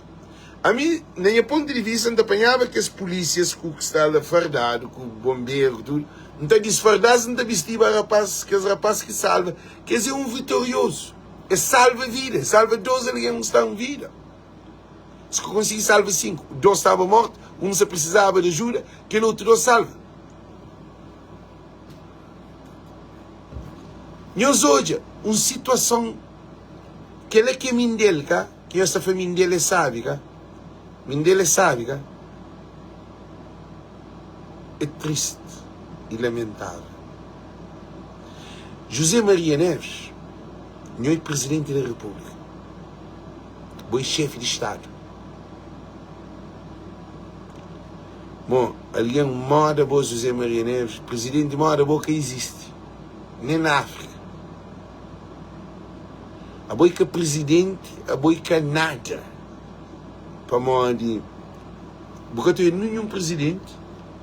Ami, na nha pontu di vista, N ta panhaba kes pulísias ku ki sta la fardadu, ku bonberu, ku tudu, N ta disfarda-s, N ta bistiba rapás, kes rapás ki salva, kes é un vitoriozu, es salva vida, es salva dos algen ki sta en vida. Es ka konsigi salva sinku, dos staba mortu, un sa prisizaba di ajuda, kel otu dos salva. Nhos odja un situason, kel-la ki é Mindel, ka? Ki nhos ta fla Mindel é sabi ka? Mindel é sabi ka? É triste e lamentável. José Maria Neves, nho é presidente da República. Bo é chefe de Estado. Bom, alguém moda bo José Maria Neves, presidente moda bo ka existe. Nem na África. Abo é ka presidente, abo é ka nada. Pamodi bu ka ta obi ninhun presidente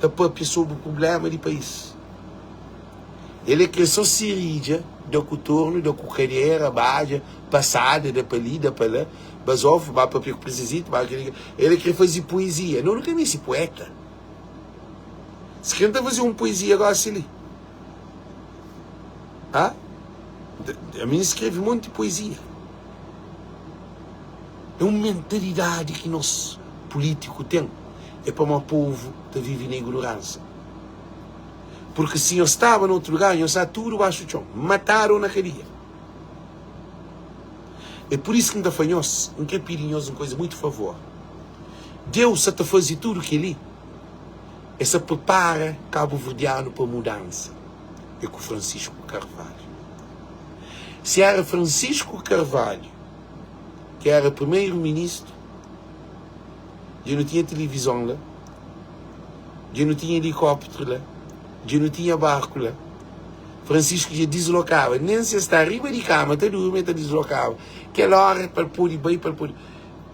ta papia sobri problema di país. El é kre so siridja, da ku tornu, da ku kadera, badja, pasada, da pa li, da pa la, bazofu, ba papia ku prisiziti, ba kre. El é kre faze poezia. No, nu ka meste poeta. Si kre N ta faze un poezia gosi li. Ha? Ami N skrebe monti poezia. É un mentalidadi ki nos pulítiku ten, é pamodi povu ta vive na ignoransa. Purki si nhos staba na otu lugar, nhos sta tudu baxu txon, matadu ô na kadia. É pur isu ki N ta fla nhos, N krê pidi nhos un kuza, muitu favor. Deus sa ta faze tudu kel-li. Es sa prepara kabuverdianu pa mudansa é ku Francisco Carvalho. Si era Francisco Carvalho ki era primeiro ministro, dja nu tinha tilivizon la, dja nu tinha elikóptero la, dja nu tinha barku la. Francisco dja dislokaba, nen si el sta riba di kama ta durmi el ta dislokaba kel óra pa el pode bai, pa el pode.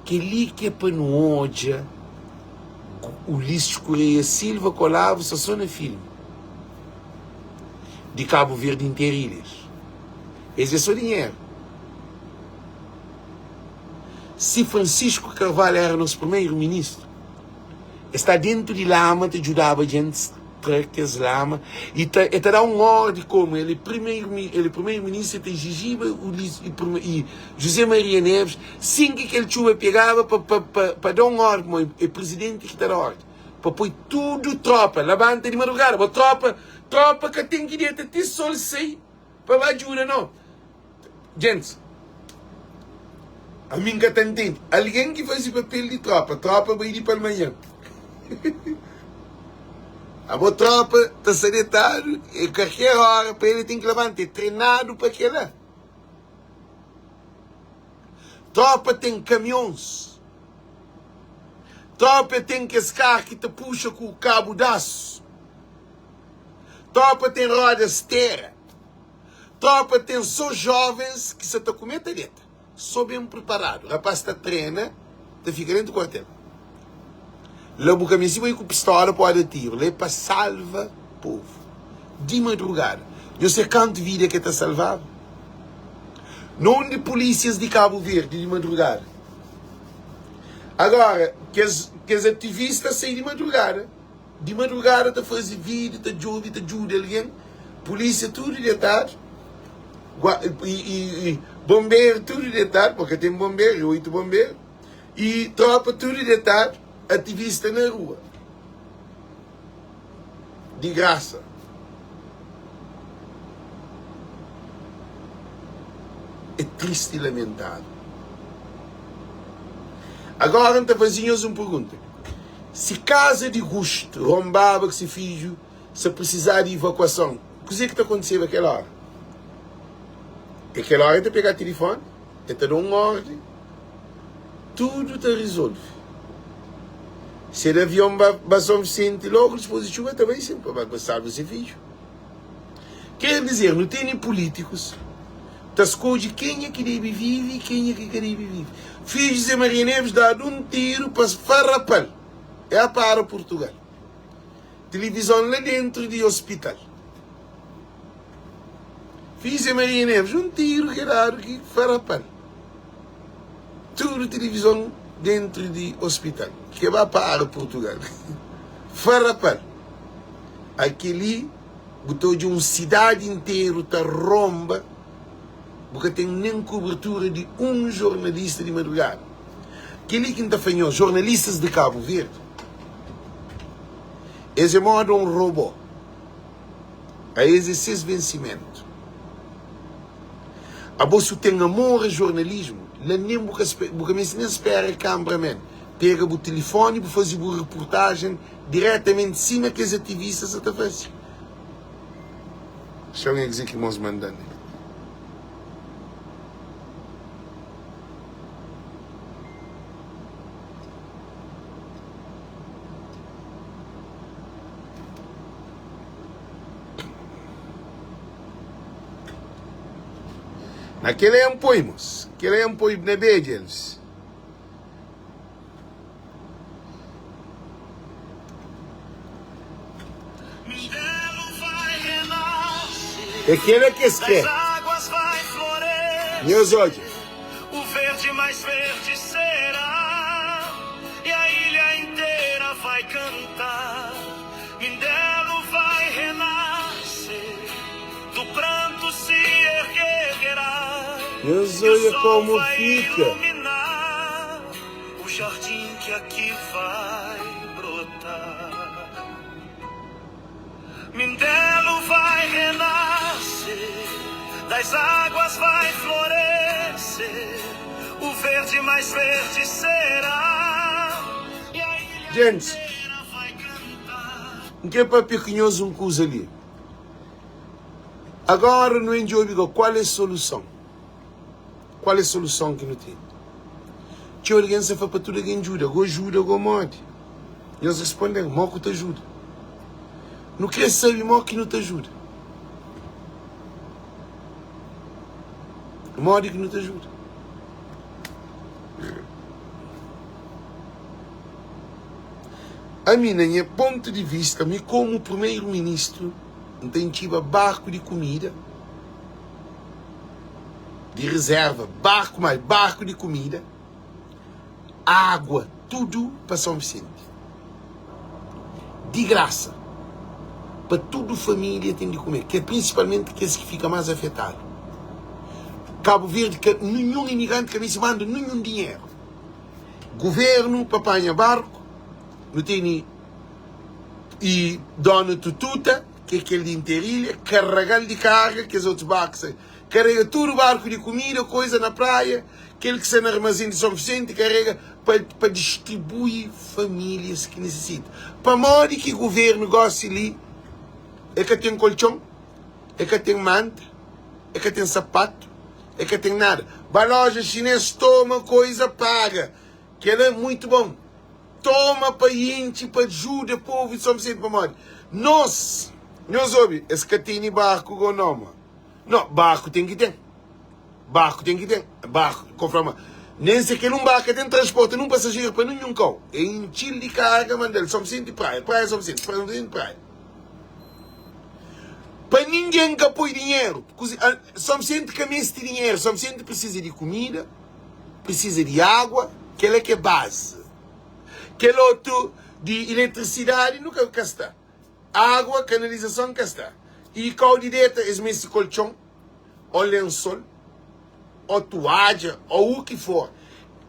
Kel-li ki é pa nu odja Ulisses Correia Silva ku Olavo sta só na filmi di Cabo Verde interu ilhas. Es é só dinheru. Si Francisco Carvalho era nos primeiro ministro, es sta dentu di lama ta djudaba djentis tra kes lama y ta e ta da un ordi komu el é primeiro el é primeiro ministro e ta exigiba Ulisses y José Maria Neves sin ki kel txuba pegaba pa pa pa pa da un ordi mo é presidenti ki ta da ordi pa poi tudu tropa labanta di madrugada bo tropa tropa ka ten ki deta ti sol sai pa ba djuda no Gentis, ami N ka ta ntende. Algen ki faze papel di trópa, trópa bai di palmanhan. Abo trópa ta sta detadu, e kalker óra pa el el ten ki labanta, é trenadu pa kel-la. Trópa ten kamions, trópa ten kes karu ki ta puxa ku kabu d'asu, trópa ten roda stera. Tropa ten so jovens ki sa ta kume ta deta, so ben priparadu. Rapaz ta trena, ta fika dentu kuartel. La bu ka meste bai ku pistola pa da tiru, la é pa salva povu. Di madrugada. Nhos se kantu vida ke ta salvaba? Na undi polisias di Kabu Verdi di madrugada? Agora, kes, kes ativista sai di madrugada. Di madrugada ta faze video, ta djobe, ta djuda algen, polícia tudo detadu, e, e, e bombeiro tudo detadu, porque tem bombeiro, 8 bombeiro, e tropa tudo detadu, ativista na rua. Di graça. É triste e lamentável. Agora N ta faze nhos un pergunta. Si kaza di Gusto ronbaba ku se fidju sa prisizaba di ivakuason, kuzê ki ta kontiseba kel óra? É kel óra el ta pega tilifóni, el ta da un órdi, tudu ta rizolve. Si el avion ba ba Son Visenti lógu dipôs di txuba, el ta bai sin pa ba salva se fidju. Ker dizer, nu tene pulítikus ta skodje kenha ki debe vive i kenha ki ka debe vive. Fidju Zé Maria Neves dadu un tiru pa farapal, é a para Purtugal. Tilivizon la dentru di ospital. Fidju Zé Maria Neves, un tiru ki dadu ki farapal. Tudu tilivizon dentru di ospital. Ke ba para Purtugal. Farapal. Akeli bu ta odja un sidadi interu ta ronba, bu ka ten nen kubertura di un jornalista di madrugada. Kel-li ki N ta fla nhos, jornalistas di Kabu Verdi, es é moda un robô, aes é ses vensimentu. Abo si bu ten amor a jornalismu, la nen bu ka bu ka meste nen spera cameraman pega bu tilifoni bu faze bu reportajen diretamenti sima kes ativista sa ta faze. Xa-m é kuzê ki mos manda-m. Na kel N poi, mos. Kel N poi na bedja, Elvis. É kel ki es kre. Nhos odja. O verde mais verde será E a ilha inteira vai cantar Mindelo vai renascer Do pranto se erguerá Nhos E o odja sol komu vai fika. iluminar O jardim que aqui vai brotar Mindelo vai renascer Das águas vai florescer O verde mais verde será E a ilha Gentis, inteira vai cantar. N kre papia ku nhos un kuza li. Agora nu ben djobe go kual é soluson. Kual é soluson ki nu tene? Txeu algen sa fla pa tudu algen djuda. Go juda go modi? Nhos responde-m, mo ku ta juda? Nu kre sabe mo ki nu ta juda. Modi ki nu ta juda? Ami, na nha pontu di vista, mi komu primeru ministru, N ta intxiba barku di kumida di rizerva, barku mais barku di kumida, água, tudu pa São Vicente. Di grasa, pa tudu família ten di kume, ke prinsipalmenti kes ki fika más afetadu. Kabu Verdi ka ninhun imigranti ka meste manda ninhun dinheru. Guvernu pa panha barku, nu tene i Dona Tututa, ki é kel di Interilha, karraga-l di karga, kes otus barku sa karrega tudu barku di kumida, koiza na praia, kel ki sta na armazén di Son Visenti karrega pa pa distribui famílias ki nisisita. Pamodi ki guvernu gosi li e ka ten koltxon, e ka ten manta, e ka ten sapatu, e ka ten nada. Ba loja xinês toma koiza paga. Kel-la é muitu bon. Toma pa intxi pa djuda povu di Son Visenti pamodi nos nhos obi es ka teni barku go no ma no barku ten ki ten barku ten ki ten barku ko fla ma nen se kel un barku ka ten transporta nun pasajeru pa ninhun kau e intxil di karga mandal Son Visenti praia praia Son Visenti Son Visenti praia pa ningen ka poi dinheru Son Visenti ka mesti dinheru Son Visenti prisiza di kumida. Precisa di água, kel-la ki é base. Kel otu di eletricidade nu ka ka sta. Água, kanalizason ka sta. E kau di deta es meste koltxon, ô lensol, ô tuadja, ô u ki for.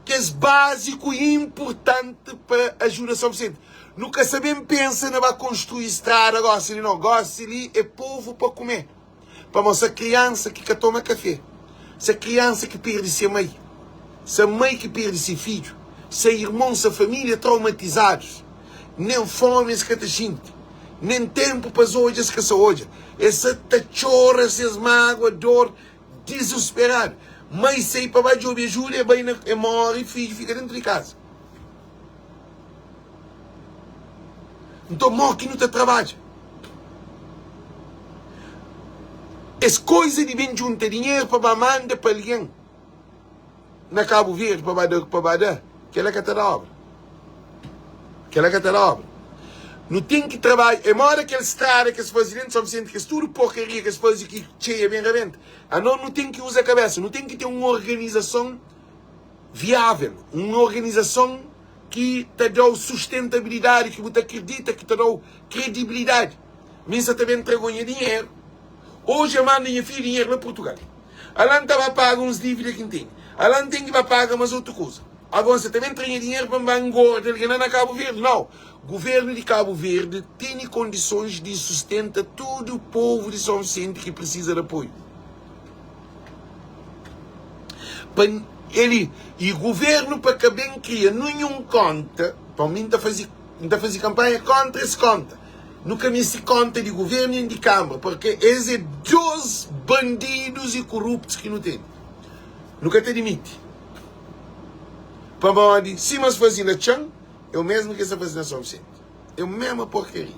Kes básiku inpurtanti pa ajuda São Vicente. Nu ka sa ben pensa na ba konstrui strada gósi li nau. Gósi li é povu pa kume. Pamodi sa kriansa ki ka toma kafe, sa kriansa ki perde se mai, sa mai ki perde se fidju, sa irmon, sa familia traumatizadus, nen fomi es ka ta xinti, nen tenpu pa es odja es ka sa odja, es sa ta txora ses magua, dor, dizusperadu. Mai sai pa ba djobe ajuda, e bai na, e more, fidju fika dentu di kaza. Nton mo ki nu ta trabadja? Es koiza di ben djunta dinheru pa ba manda pa algen na Kabu Verdi pa ba da, pa ba da, kela ka ta da obra. Kela ka ta da obra. Nu ten ki trabadja. É moda kel strada ki es faze dentu São Vicente, kes tudu porkaria ki es faze ki txeia ben rabenta. Anos nu ten ki uza kabesa, nu ten ki ten un organizason viável, un organizason ki ta da-u sustentabilidadi, ki bu ta kridita, ki ta da-u kredibilidadi. Mi N sa ta ben traga-u nha dinheru. Oji N manda nha fidju dinheru la Purtugal. Ala N ta ba paga uns dívida ki N tene. Ala N ten ki ba paga más otu kuza. Agora N sa ta ben tra nha dinheru pa N ba ngorda algen la na Kabu Verdi? Nau. Guvernu di Kabu Verdi tene kondisons di sustenta tudu povu di Son Visenti ki prisiza di apoiu. Pa el i guvernu pa ka ben kria ninhun konta, pa mi N ta faze N ta faze kanpanha kontra es konta. Nu ka meste konta di guvernu nen di kambra, purke es é dos bandidus i kuruptus ki nu tene. Nu ka ta dimiti. Pamodi sima es faze na Txan, é o mesmu ki es ta faze na Son Visenti. É mesma porkaria.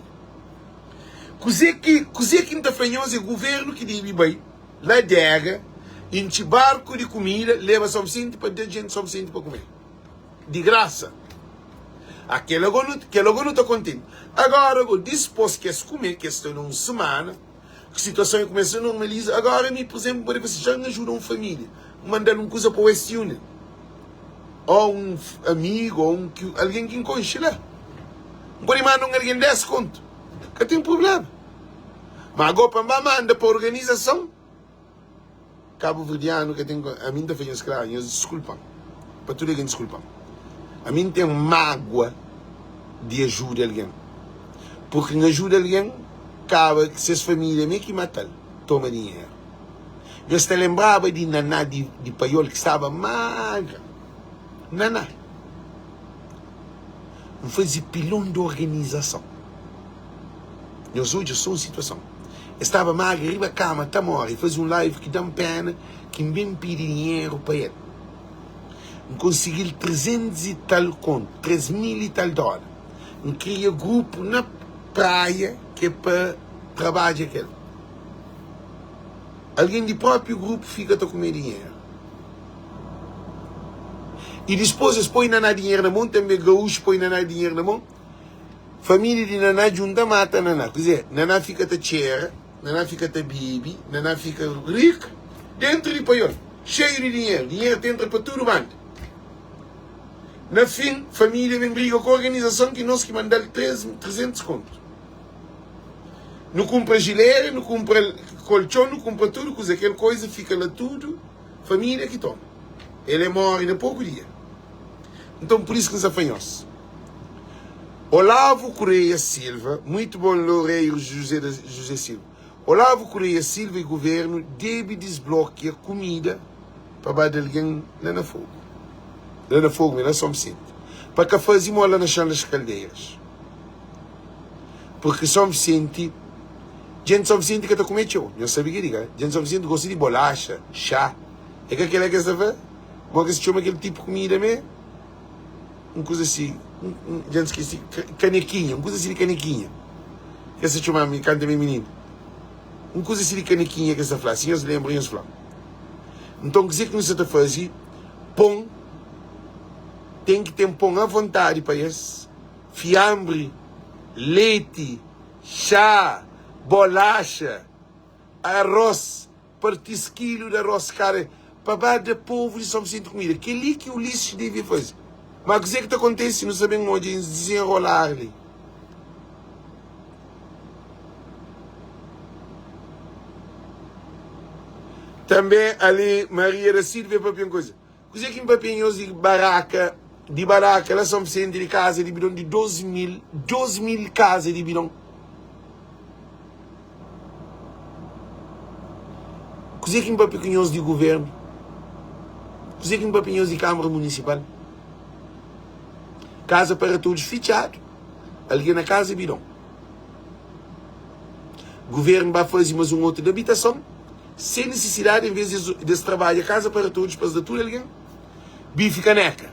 Kuze ki kuze ki N ta fla nhos é guvernu ki debe bai la adega, intxi barku di kumida, leba Son Visenti pa da jenti Son Visenti pa kume. Di grasa. Ah, kela go nu, kela go nu ta kontenti. Agora go, dispos ki es kume, ki es sta na un semana, ki situason e kumesa normaliza, agora mi, pur izenplu, N pode fla si, xa N ajuda un familia, N manda-l un kuza pa West Union. Ó un amigu, ó un ki, algen ki N konxe la. N pode manda un algen 10 kontu, ka ten prubléma. Má agó pa N ba manda pa organizason kabuverdianu ka ten, ami N ta fla nhos klaru, nhos diskulpa-m, pa tudu algen diskulpa-m. Ami N ten mágua di ajuda algen, purki N ajuda algen kaba ses família mê ki mata-l, toma dinheru. Nhos ta lenbraba di Naná di Paiol ki staba magra? Naná. N faze pilon di organizason. Nhos odja so un situason. E staba magra riba kama ta more. E faze un live ki da-m pena ki N ben pidi dinheru pa el. N konsigi-l 300 i tal kontu, 3 mil i tal dóla. N kria grupu na praia ki é pa trabadja kel. Algen di própi grupu fika ta kume dinheru. I dispôs es poi Naná dinheru na mon, tanbê Gaúcho poi Naná dinheru na mon. Família di Naná djunta mata Naná. Kuzê? Naná fika ta txera, Naná fika ta bebe, Naná fika rika déntu di paiol, xeiu di dinheru. Dinheru ta entra pa tudu banda. Na fin, família ben briga ku organizason ki nos ki manda-l 300 kontu. Nu kunpra jilera, nu kunpra koltxon, nu kunpra tudu kuza. Kel koza fika la tudu, família ki toma. El e móre na poku dia. Nton, pur isu ki N sta fla nhos, Olavo Correia Silva, Muito bom Loureiro José da José Silva, Olavo Correia Silva y governo debe desblokia kumida pa ba da algen la na Fogo, la na Fogo, la na São Vicente, pa ka faze mo la na Chã das Caldeiras, porque São Vicente, gente São Vicente ka ta kume txeu, nhos sabe keli ka? Gente São Vicente gosta di bolacha, chá, é ka kela ke es ta fla? Mo ke se txoma kel tipo kumida me? Un kuza si, dja N skese, kanekinha, un kuza si di kanekinha ke se txoma mi kantu mi é mininu. Un kuza si di kanekinha ke sa fla, si nhos lenbra nhos fla. Nton kuzê ki nu sa ta faze? Pon, ten ki ten pon avontadi pa es, fianbri, leti, xá, bolaxa, arroz. Parti-s kilu di arros kara pa ba da povu di São Vicente kumida. Kel-li ki Ulisses devia faze. Má kuzê ki ta kontese? Nu sta ben odja es dizenrolar li. Tanbê ali Maria da Silva e papia un kuza. Kuzê ki N papia nhos di baraka, di baraka la São Vicente, di kaza di bidon di 2000, 2000 kaza di bidon. Kuzê ki N papia ku nhos di guvernu? Kuzê ki N papia nhos di Kamara Munisipal? Kaza para todos fitxadu, algen na kaza bidon. Guvernu ba faze mas un otu di abitason, sen nisisidadi, en vez di es trabadja kaza para todos pa es da tudu algen bifi kaneka.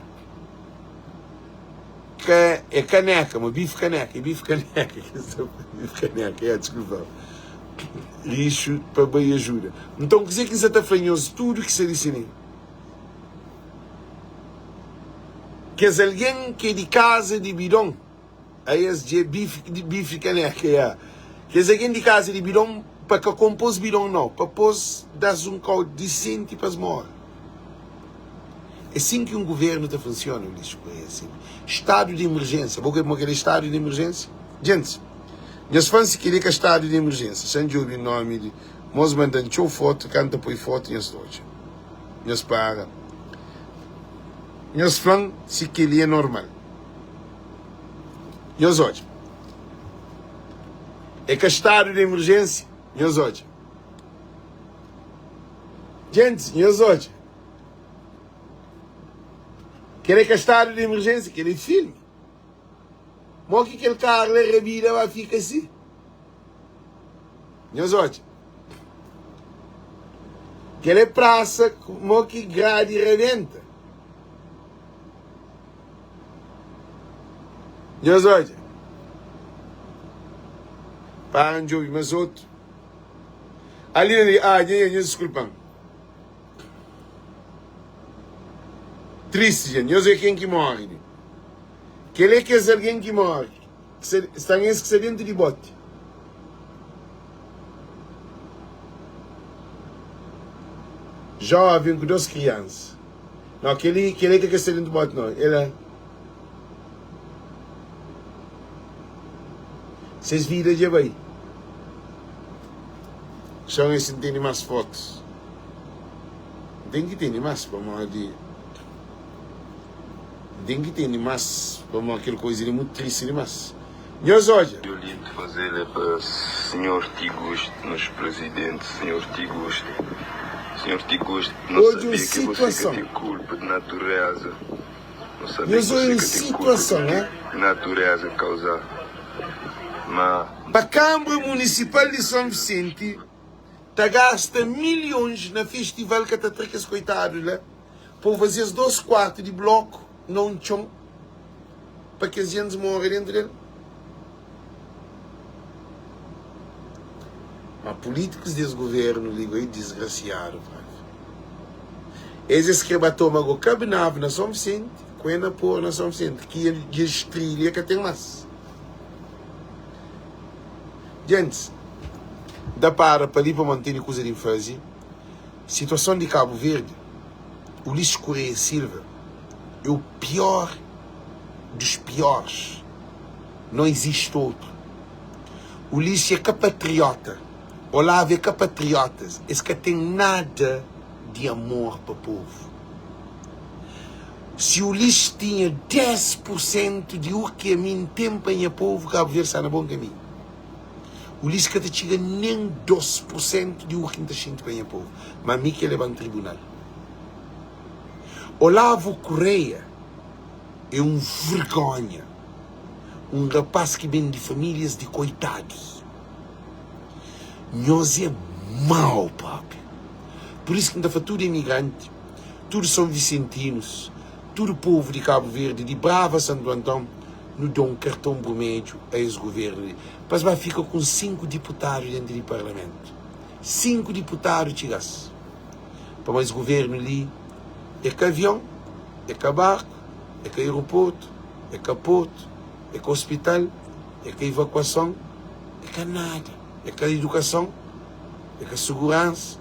Ka é kaneka, ma bife kaneka, é bife kaneka ki es ta fla, bife kaneka, ya, diskulpa-m. Lixu pa bai ajuda. Nton, kuzê ki N sa ta fla nhos tudu ki sta li si li? Kes algen ki é di kaza di bidon, Aes dje bife bife kaneka ya. Kes algen di kaza di bidon pa ka konpos bidon no, pa pos das un kau disenti pa es mora. É sin ki un guvernu ta funsiona, Ulisses Correia Silva. Stadu di emerjensia, bo kre mo kel é stadu di emerjensia? Djentis, nhos fla-m si kel-li é ka stadu di emerjensia. Xa-m djobe nomi di mos manda-m txeu fotu, kantu ta poi fotu nhos ta odja. Nhos para. Nhos fla-m si kel-li é normal. Nhos odja. É ka stadu di emerjênsia? Nhos odja. Gentis, nhos odja. Kel é ka stadu di emerjênsia, kel é filmi. Mo ki kel karu la rabida ba fika si? Nhos odja. Kel é prasa mo ki gradi rabenta. Nhos odja. Para N djobe mas otu. Ali, ali, ah, nha, nha, nhos diskulpa-m. Tristi, gente. Nhos odja ken ki móre li. Kel é kes algen ki móre. Sta es ki sta dentu di boti. Joven ku dos kriansa. No, kel-li, kel-li ka kes sta dentu boti, no. El é. Ses vida dja bai. Xa N si N tene más fotus. N ten ki tene más pamodi. N ten ki tene más pamodi kel koza li é mutu tristi dimás. Nhos odja. Violento fazel é pa senhor ti gost nos presidente senhor ti gost senhor ti gost no Odja un sabia que você ka situason. tem culpa de natureza no sabia Nhos que odja você un ka tem culpa situason, do eh? que natureza causar ma. Pa Kanbra Munisipal di Son Visenti ta gasta milhons na festival ka ta tra kes koitadu la pa faze-s dos kuartu di bloku na un txon pa kes gentis mora dentu del? Ma pulítikus des guvernu li go é disgrasiadu propi. Es es kre ba toma go Cabo na Son Vicente, ku na por na Son Vicente, ki dja trilha ka ten mas. Gentis, N ta para pa li pamodi N tene kuza di N faze. Situason di Cabo Verde, Ulisses Correia Silva é o pior dos piores. Não existe outro. Ulisses é ka patriota, Olavo é ka patriotas, es ka ten nada di amor pa povo. Si Ulisses tinha 10 por sentu di u ki ami N ten pa nha povo, Cabo Verde sta na bon kaminhu. Ulisses ka ta txiga nen 2 por sentu di u ki N ta xinti pa nha povo. Ma mi ke leba-m tribunal. Olavo Correia é un vergonha. Un rapaz ki ben di famílias di koitadus. Nhos é mau propi. Pur isu ki N ta fla tudu emigranti, tudu sonvisentinus, tudu povu di Kabu Verdi, di Brava Santu Anton, nu da un karton brumedju a es guvernu li, pa es ba fika ku uns 5 diputadu dentu di parlamentu. 5 diputadu txiga-s. Pamodi es guvernu li é ka avion, é ka barku, é ka aeroportu, é ka portu, é ka ospital, é ka evakuason, é ka nada, é ka idukason, é ka suguransa,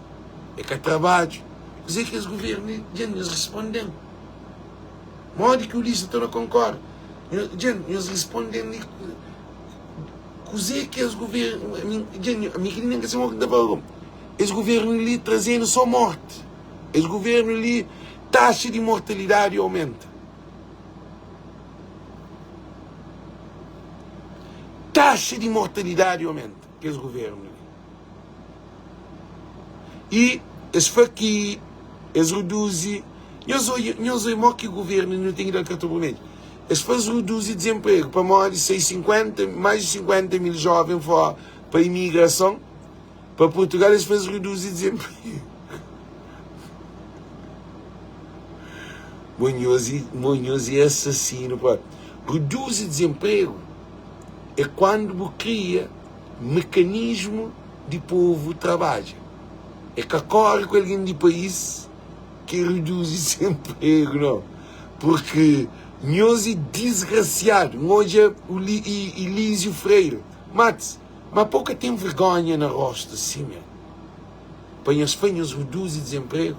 é ka trabadju. Kuzê ki es guvernu li? Dja nhos responde-m. Modi ki Ulisses ta torna konkorda? Dja nhos responde-m li. Kuzê ki es guvernu. Dja mi ki nen ka sabe modi ki N ta fala. Es guvernu li traze-nu sô morti. Es guvernu li taxa di mortalidadi aumenta. Taxa di mortalidadi aumenta kes guvernu li. I es fla ki es reduzi, nhos odja, nhos odja mo ki guvernu nu ten ki dal karton vermelhu. Es fla es reduzi dezenpregu pamodi sai 50, mais di 50 mil joven fora pa imigrason. Pa Portugal es fla es reduzi dezenpregu. Mo nhos e, mo nhos e assassino pá. Reduzi dezenpregu é quando bu kria mekanismu di povu trabadja. É ka kore ku algen di país ki reduzi dezenpregu não. Porque nhos é disgrasiadu. N odja o Elísio Freire. Max, Ma po ka ten vergonha na rostu si meu pa nhos fla nhos reduzi dezenpregu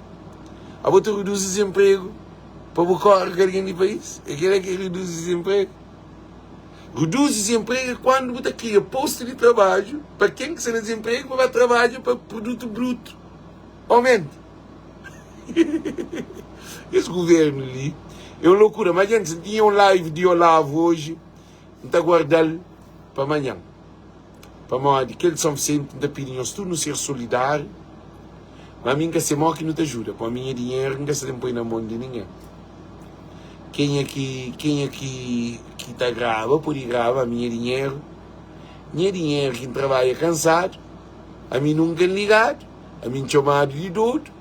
abo ta reduzi dezenpregu pa bu kore ku algen di pais é kela ki é reduzi dezenpregu reduzi dezenpregu é kuandu bu ta kria postu di trabadju pa ken ki sta na dezenpregu pa ba trabadja pa produtu brutu aumenta es guvernu li é un lokura ma djenti tinha un live di olavo oji N ta guarda-l pa manhan. Pamodi kel di Son Visenti, N ta pidi nhos tudu nu ser solidáriu. Ma ami N ka se moki nu ta ajuda, pamodi mi nha dinheru N ka sta ben poi na mon di ningen. Kenha ki kenha ki ki ta graba pode graba, ami nha dinheru, nha dinheru ki N trabadja kansadu, ami nunka N ligadu, ami N txomadu di dodu,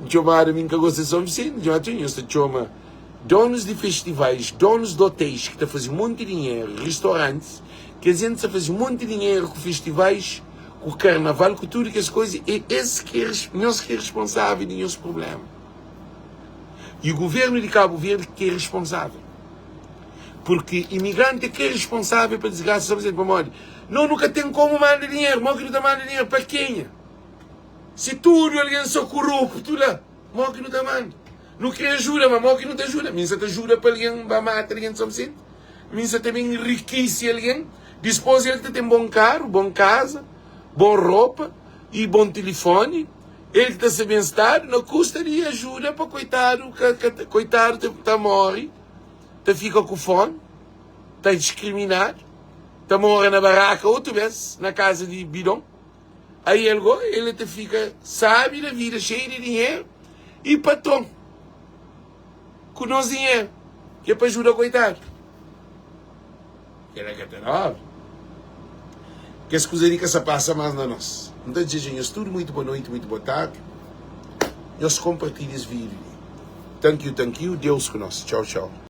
N txomadu ami N ka gosta di Son Visenti, N txomadu txeu, nhos ta txoma. Donus di festivais, donus di otéis ki ta faze monti dinheru, ristorantis, kes jenti ta faze monti dinheru ku festivais, ku karnaval, ku tudu kes koza, é es ki é, nhos ki é responsável di nhos prubléma. E governu di Kabu Verdi ki é responsável. Purki imigranti é ki é responsável pa disgrasa di São Vicente, pamodi no nu ka ten komu manda dinheru, mo ki nu ta manda dinheru pa kenha? Si tudu algen so koruptu la, mo ki nu ta manda? Nu kre ajuda, ma mo ki nu ta ajuda? Mi nsa ta ajuda pa algen ba mata algen di São Vicente? Mi nsa ta ben enrikisi algen? Dispos el ki ta ten bon karu, bon kaza, bon ropa i bon tilifoni, el ki ta sta ben stadu na kusta di ajuda pa koitadu ka ka koitadu ta ta mori, ta fika ku fomi, ta diskriminadu, ta mora na baraka otu bes na kaza di bidon. Aí el go, ele ta fika sabi da vida, cheio di dinheru e patron ku nos dinheru ki é pa ajuda koitadu. Kela ka ta nobre. Kes kuza li ka sa pasa más na nos. N ta dizeja nhos tudu muitu boa noiti, muitu boa tardi. Nhos konpartilha es vídiu li. Thank you, thank you. Deus ku nos. Txau, txau.